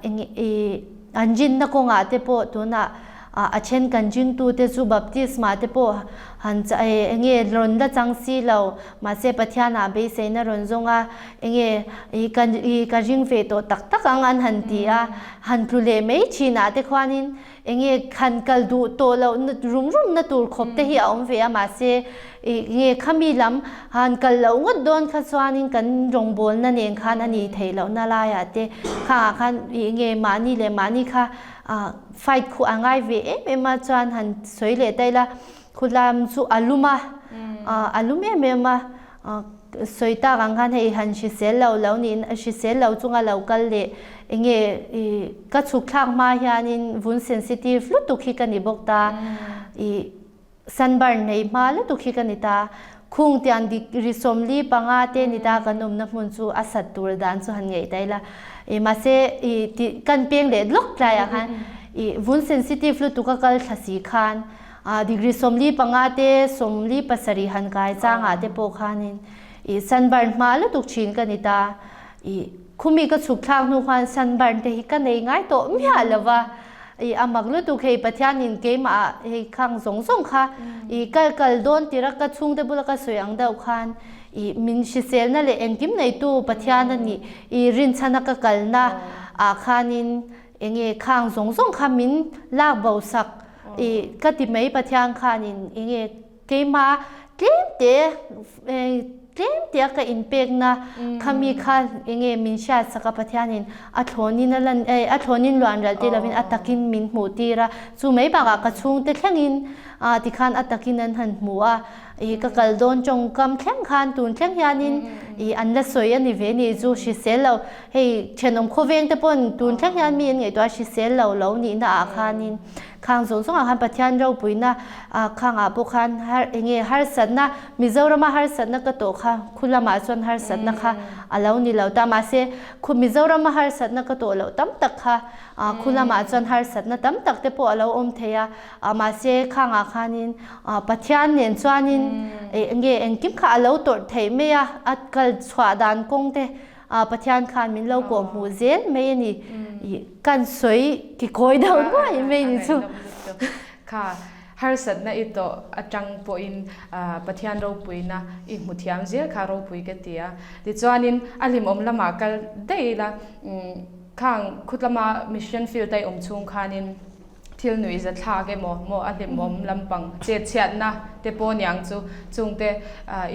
eng i an rinna kawngah te pawh tunah A then kan ringtute chu baptisma te pawh han enge rawn la chang si lo, mahse Pathianah beiseina rawn zawng a, enge i ka i ka ring ve tawh tak tak ang an han ti a, han tlu leh mai thinah te khuanin enge han kal duh tawh loh rum rum na tur khawp te hi a awm ve a, mahse i nge khami lam han kal loh ngawt dawn kha chuanin kan rawngbawlna nen khan a nih theih lohna laiah te khangah khan i nge mahni leh mahni kha Fight khu a ngai ve em em a chuan han sawi leh ta ila khulam chu a lum a, a lum em em a, sawi tak ang khan hei han hrisel lo lo niin hrisel lo chunga lo kal leh enge ih ka chhuk thlak hma hianin vun sensitive lutuk hi ka ni bawk ta ih. Sunburn nei hma lutuk hi ka ni ta. Khung tiang dik ri 45 te ni ta kan awmna hmun chu a sat tur dan chu han ngaih ta ila. I mahse i ti kan peng leh lawk tlaiah khan i vun sensitive lutuk a kal thla si khan a degree 45 te 47 han kai changah te pawh khanin i sunburn hma lutuk thin ka ni ta. I khumi ka chhuk thlak hnu khan sunburn te hi ka nei ngai tawh miah lova. I a mak lutuk hei Pathianin keimah hei khang zawng zawng kha i kal kal dawn tir a ka chhungte bula ka sawi ang deuh khan i min hriselna leh engkim neitu Pathian a nih i rinchhana ka kalna ah khanin enge khang zawng zawng kha min lak bo sak i ka ti mai Pathian khanin enge Keimah tlemte tlemtea ka inpekna khami kha enge min hriatsak a Pathianin a thlawnin a lan a thlawnin luan ral ti lovin a takin min hmuh tir a, chu mai bakah ka chhungte thlengin tikhan a takin an han hmu a, ih ka kal dawn tawngkam thleng khan tun thleng hianin ih an la sawi a ni ve ni chu hrisel lo hei thenawm khawveng te pawn tun thleng hian mi an ngaihtuah a hrisel lo lo nihna ah khanin Khang zawng zawngah khan Pathian ropuina khangah pawh khan har enge harsatna Mizorama harsatna ka tawh kha khu lamah chuan harsatna kha a lo ni lo ta mahse khu Mizorama harsatna ka tawh loh tam tak kha khu lamah chuan harsatna tam tak te pawh a lo awm thei a mahse khangah khanin Pathian nen chuanin enge engkim kha a lo tawrh theih mai a a kal chhuah dan kawng te Pathian khan min lo kawh hmuh zel mai a ni. Kan sawi kikawi deuh nuai mai ni chu. Kha harsatna i tawh atang pawhin Pathian ropuina i hmu thiam zel kha ropui ka ti a. Tichuanin a hlimawm lamah kal daih ila khang khutlama mission field a i awm chhung khanin Thil nuih za thlak emaw maw a hlimawm lampang chet chhiatna te pawh niang chu chungte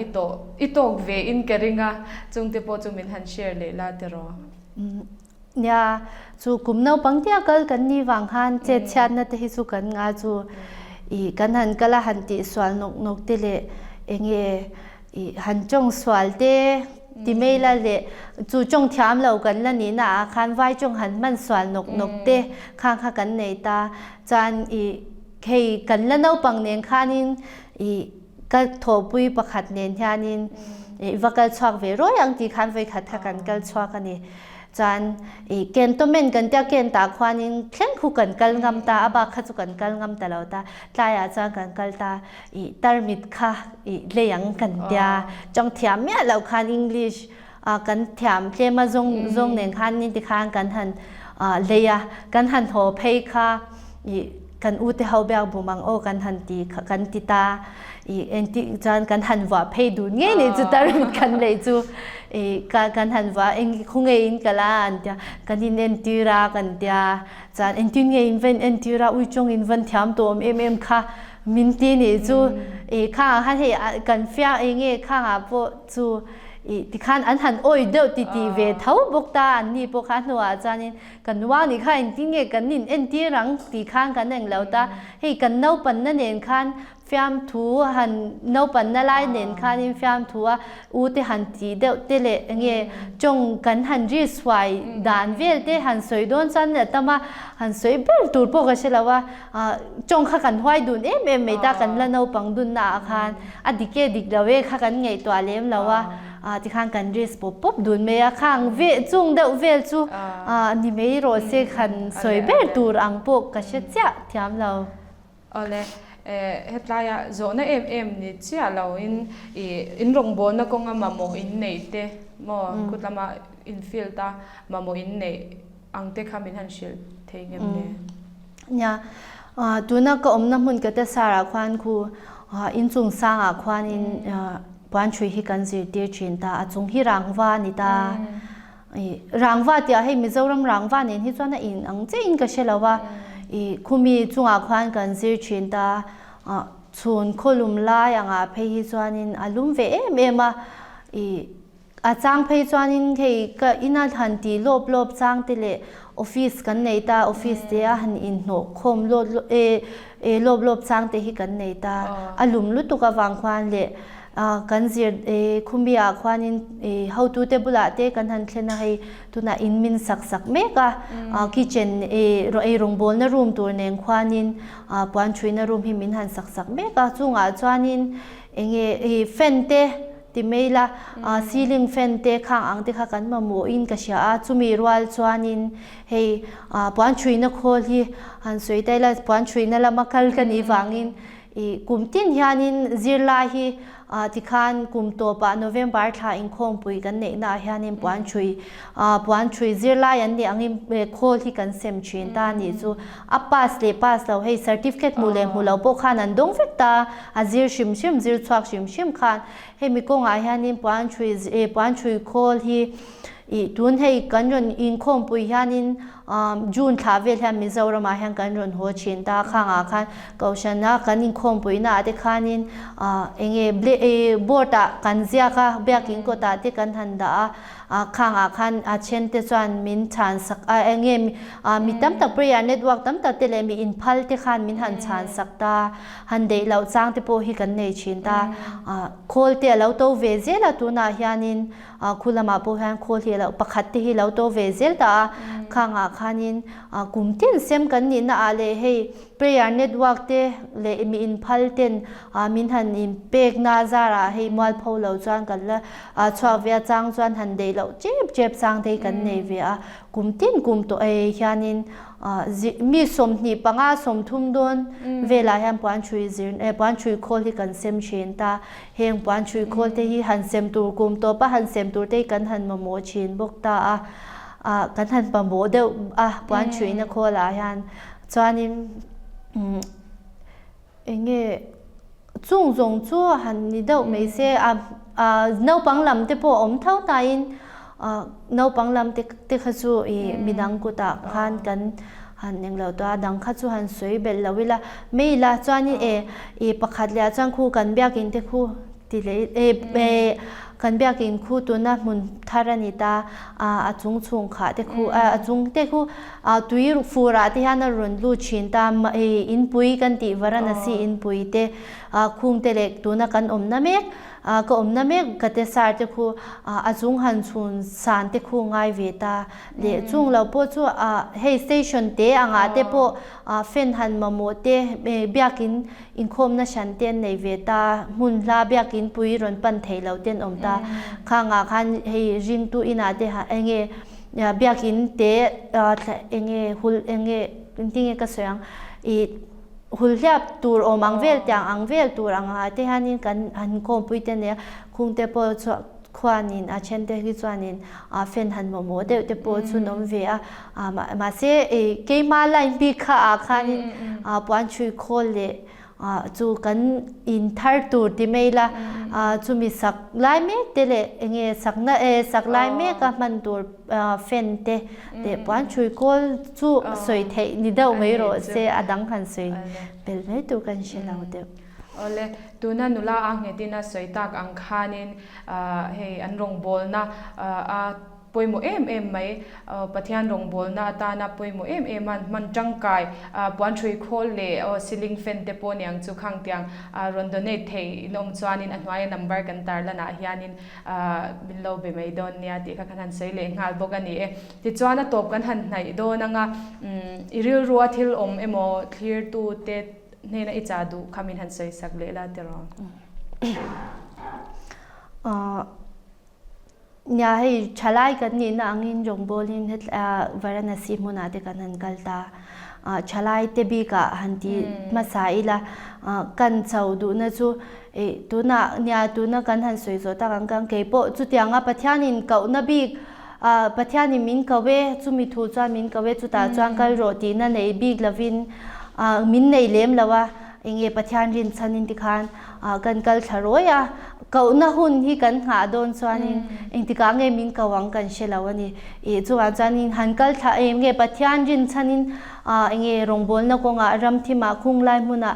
i tawh i tawk ve in ka ring a, chungte pawh chu min han share leh la tiraw? Nia, chu kum naupang tia kal kan ni vang khan chet chhiatna te hi chu kan nga chu i kan han kal a han tih sual nawk nawk te leh enge I han tawng sual te ti mai la leh chu tawng thiam lo kan la nihna ah khan vai tawng han hman sual nawk nawk te khang kha kan nei ta. Chuan i hei kan la naupang nen khanin i ka thawhpui pakhat nen hianin i va kal chhuak ve rawi ang tih khan vawikhat kha kan kal chhuak a ni. Chuan i cantonment kan tia ken tah khuanin thleng khu kan kal ngam ta a bak kha chu kan kal ngam ta lo ta. Tlaiah chuan kan kal ta. I tarmit kha i lei ang kan tia chong thiam miah lo khan English kan thiam tlem a zawng zawng nen khan ni ti khan kan han lei a kan han haw phei kha i kan u te ho biak bum ang aw kan han ti kan ti ta i enti chuan kan han vuah phei dun ngei ni chu tarmit kan lei chu i kan han vuah eng khawnge in kala an tia kan in entir a kan tia chuan engtin nge in va in entir a ui chong in van thiam tawh awm em em kha Min ti nih chu i khangah khan hei kan fiang ei nge khangah pawh chu i tikhan an han awi deuh ti tih ve tho bawk ta an ni pawh kha hnuah chuanin kan uang nih kha engtin nge kan in entir ang tih khan kan eng lo ta hei kan naupanna nen khan fiamthu han naupanna lai nen khanin fiamthu a U te han tih deuh te leh enge tawng kan han ri suai dan vel te han sawi dawn chuan a tam a, han sawi ber tur pawh ka hre lo a, tawng kha kan huai dun em em mai ta kan la naupang dunna ah khan a dik e dik lo e kha kan ngaihtuah lem lo a, tikhan kan risk pawp pawp dun mai a, khang ve chung deuh vel chu ni mai rawh se han sawi ber tur ang pawh ka hre chiah thiam lo. Awle, hetlaiah zawhna em em ni chiah lo in i in rawngbawlna kawnga mamawh in neih te maw khut lama in field a mamawh in neih ang te kha min han hrilh thei ngem le? Nia. Tuna ka awmna hmun Katesar ah khuan khu inchung sangah khuanin puanchhui hi kan zirtir thin ta, a chung hi rangva a ni ta. Rangva tih ah hei Mizoram rangva nen hi chuan a in ang chiah in ka hre lo a, khumi chungah khuan kan zir thin ta. Chhun khawlum lai angah phei hi chuanin a lum ve em em a, A chang phei chuanin hei ka ina han tih lawp lawp chang te leh office kan nei ta, office te a han inhnawh khawm lawt e e lawp lawp chang te hi kan nei ta. A lum lutuk avang khuan leh kan zir e khumi ah khuanin e hotute bulah te kan han thlen a hei tunah in min sak sak mek a, kitchen e ei rawngbawlna room tur nen khuanin puan thuihna room hi min han sak sak mek a, chungah chuanin enge e fan te Ti mai la, ceiling fan te khang ang te kha kan mamawh in ka hria a, chumi rual chuanin hei puan chhuina khawl hi han sawi ta ila, puan chhuina lama kal ka nih vangin ih kum tin hianin zirlai hi tikhan kum tawpah November thla inkhawmpui kan neih naah hianin puan chhui puan chhui zirlai an nih angin khawl hi kan sem thin ta a nih chu. A pass leh pass lo hei certificate hmuh leh hmuh lo pawh khan an dawng vek ta, a zir hrim hrim zir chhuak hrim hrim khan hemi kawngah hianin puan chhui eh puan chhui khawl hi ih tun hei kan rawn inkhawmpui hianin June thla vel hian Mizoramah hian kan rawn haw thin ta khangah khan Kohhrana kan inkhawmpuina ah te khanin eng nge eh board ah kan ziak a biakin kawtah te kan han dah a. A khangah khan a then te chuan min chhan sak a eng nge mi tam tak prayer network tam tak te leh mi inphal te khan min han chhan sak ta han deih loh chang te pawh hi kan nei thin ta khawl te a lo to ve zel a tunah hianin khu lamah pawh hian khawl hi a lo pakhat te hi lo to ve zel ta a khangah khanin kum tin sem kan nihna ah leh hei Prayer network te leh mi inphal ten min han in pek na zarah hei mualpho lo chuan kan la chhuak ve a chang chuan han deih loh chep chep chang te hi kan nei ve a kum tin kum tawh ei hianin mi 25 30 dawn velah hian puan chhui zir puan chhui khawl hi kan sem thin ta heng puan chhui khawl te hi han sem tur kum tawpa han sem tur te hi kan han mamawh thin bawk ta a kan han pamawh deuh a puan chhuina khawlah hian. Chuanin eng nge chung zawng chu han ni deuh mai se a naupang lam te pawh a awm tho hnaiin naupang lam te te kha chu ih midang kutah khan kan han eng lo tawh a dang kha chu han sawi belh lo ila mai ila chuanin e ih pakhat leh ah chuan khu kan biakin te khu Ti leh e e kan biakin khu tuna hmun thar a ni ta a a chung chhung khah te khu a a chung te khu a tui fur ah te hian a rawn lut thin ta e inpui kan tih Varanasi inpui te a khung te leh tuna kan awmna mek a ka awmna mek ka te sar te khu a a chung han chhun san te khu ngai ve ta leh chung lo pawh chu a hei station te angah te pawh a fan han mamawh te e biakin Inkhawmna hran te an nei ve ta, hmun hla biakin pui rawn pan thei lo te an awm ta. Khangah khan hei ringtu inah te ha enge biakin te enge hul enge engtin nge ka sawi ang ih hul hliap tur awm ang vel tiang ang vel tur angah te hianin kan han inkhawmpui te a nia khungte pawh chhuah Khuanin a then te hi chuanin fan han mamawh deuh te pawh chu an awm ve a, mahse keima line bik kha ah khanin puan chhui khawl leh chu kan in thar tur ti mai ila chumi sak lai mek te leh enge sakna sak lai mek a hman tur fan te leh puan chhui khawl chu sawi theih ni deuh mai rawh se a dang han sawi belh mai tur kan hre lo deuh. Awle, tuna nula a nghetin a sawi tak ang khanin hei an rawngbawlna a pawimawh em em mai, Pathian rawngbawlna atana pawimawh em em a hman tangkai puan hrui khawl leh ceiling fan te pawh niang chu khang tiang rawn donate thei in awm chuanin a hnuaia number kan tarlanah hianin min lo be mai dawn nia tih kha kan han sawi leh nghal bawk a ni e. Tichuan a tawp kan han hnaih dawn anga i rilrua thil awm emaw thlirtute Hnena i chah duh kha min han sawi sak leh la tiraw? Nia hei thalai kan nihna angin rawngbawlin hetlai Varanasi hmunah te kan han kal ta. Thalai te bikah han ti hmasa ila kan cho duhna chu tunah nia tuna kan han sawi zawh tak ang khan keipawh chutianga Pathianin kohna bik Pathianin min ko e, chumi thu chuan min ko e, chutah chuan kal rawh tihna nei bik lovin. min nei lem lo a, enge Pathian rinchhanin tikhan kan kal thla rawi a, kohna hun hi kan nghah dawn chuanin engtikah nge min ko ang kan hre lo a ni. Ih chuvang chuanin han kal thla em nge Pathian rinchhanin enge rawngbawlna kawngah ramthimah khunglai hmunah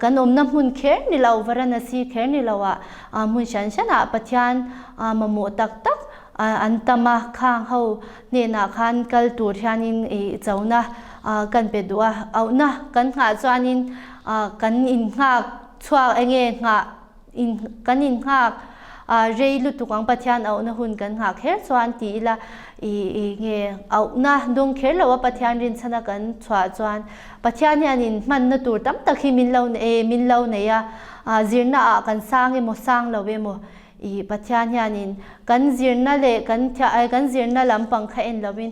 kan awmna hmun kher ni lo Varanasi kher ni lo ah hmun hran hranah Pathian mamawh tak tak an tam a, khang ho hnenah khan kal tur hianin ih chona kan pe duh a, auhna kan nghah chuanin kan innghak chhuak enge nghah in kan innghak rei lutuk ang Pathian auhna hun kan nghah kher chuan ti ila ih ih nge auhna dawng kher lo a Pathian rinchhana kan chhuah chuan Pathian hianin hmanna tur tam tak hi min lo min lo nei a, zirna ah kan sang emaw sang lo emaw Ih Pathian hianin kan zirna leh kan kan zirna lampang kha en loin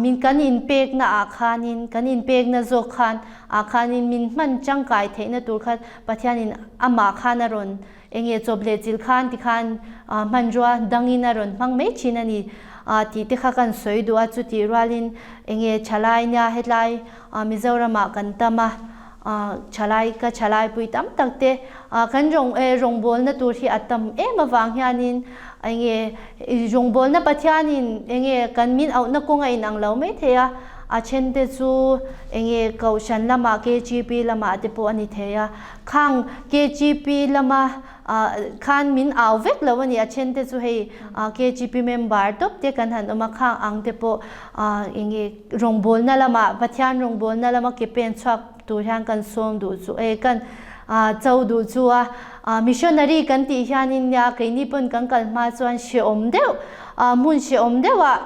min kan inpekna ah khanin kan inpekna zawk khan ah khanin min hman tangkai theihna tur khan Pathianin amah khan a rawn enge chawp leh chilh khan tikhan hmanrua dangin a rawn hmang mai thin a ni tih te kha kan sawi duh a chutih rualin enge thalai nia hetlai Mizoramah kan tam a. Thalai ka thalai pui tam tak te kan rawng rawngbawlna tur hi a tam em avang hianin enge rawngbawlna Pathianin enge kan min auhna kawng a inang lo mai thei a, a then te chu enge Kohhran lamah KGP lamah te pawh a ni thei a, khang KGP lama khan min au vek lo a ni, a then te chu hei KGP member tawp te kan han awm a, khang ang te pawh enge. Rawngbawlna lamah, Pathian rawngbawlna lama ke pen chhuak tur hian kan sawm duh chu e, kan cho duh chu a. Missionary kan tih hianin nia keini pawn kan kal hma chuan hrehawm deuh, hmun hrehawm deuhah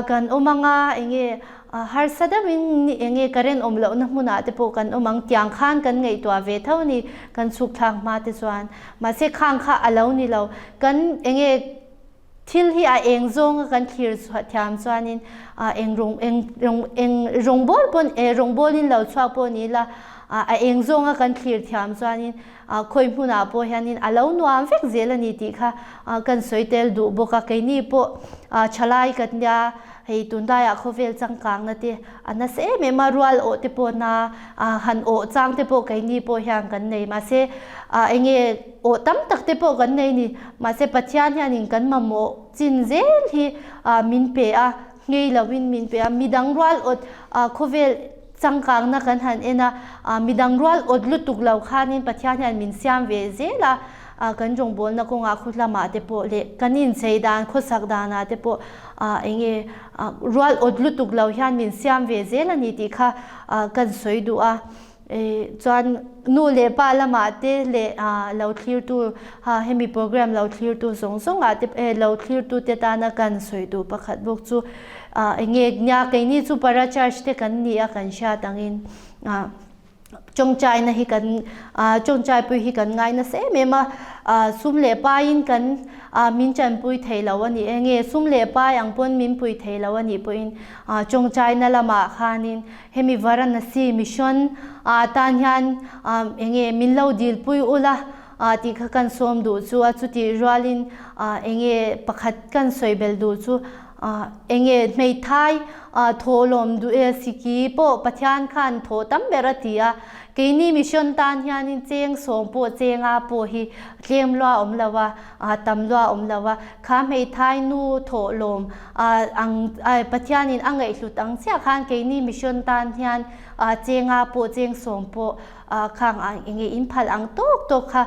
kan awm ang a, enge harsa deuhin enge current awm lohna hmunah te pawh kan awm ang tiang khan kan ngaihtuah ve tho a ni, kan chhuk thlak hma te chuan. Mahse khang kha a lo ni lo, kan enge. Thil hi a eng zawnga kan thlir thiam chuanin eng rawng eng rawng eng rawngbâwl pawn eh rawngbâwlin lo chhuak pawh ni ila a eng zawnga kan thlir thiam chuanin khawi hmunah pawh hianin a lo nuam vek zel a ni tih kha kan sawi tel duh bawk a. Keini pawh thalai kan nia hei tunlaiah khawvel changkangna te a nasa em em a, rual awh te pawh na han awh chang te pawh keini pawh hian kan nei mahse eng nge Aw tam tak te pawh kan nei ni. Mahse Pathian hianin kan mamawh chin zel hi min pe a, nghei lovin min pe a. Midang rual awt khawvel changkangna kan han en a, midang rual awt lutuk lo khanin Pathian hian min siam ve zel a. Kan rawngbawlna kawngah khaw lamah te pawh leh kan inchei dan, khawsak danah te pawh enge rual awt lutuk lo hian min siam ve zel a ni tih kha kan sawi duh a. Chuan nu leh pa lamah te leh lo thlirtu hemi program lo thlirtu zawng zawngah te lo thlirtu te tana kan sawi duh pakhat bawk chu enge nia keini chu para church te kan ni a kan hriat angin tawngtaina hi kan tawngtaipui hi kan ngai nasa em em a sum leh paiin kan min tanpui thei lo a ni enge sum leh pai ang pawn min pui thei lo a nih pawhin tawngtaina lamah khanin Hemi Varanasi Mission ah tan hian enge min lo dilpui ula tih kha kan sawm duh chu a, chutih rualin enge pakhat kan sawi bel duh chu enge hmeithai thawhlawm duh e siki pawh Pathian khan thaw tam ber a ti a, keini Mission tan hianin cheng sawm pawh chenga pawh hi tlem lua awm lo a. tam lua awm lo a, kha hmeithai nu thawhlawm ang Pathianin a ngaihhlut ang chiah khan keini mission tan hian chenga pawh cheng sawm pawh khang enge in phal ang tawk tawk kha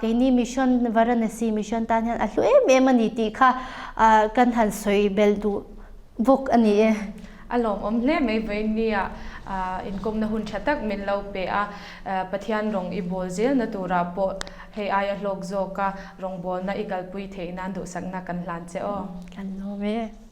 keini mission Varanasi mission tan hian a hlu em em a ni tih kha kan han sawi belh duh bawk a ni e. A lawmawm hle mai vawinia inkawmna hun tha tak min lo pe a, Pathian rawng i bawl zelna turah pawh hei aia hlawk zawka rawngbawlna i kalpui theih nan duhsakna kan hlan che aw. Kan lawm e.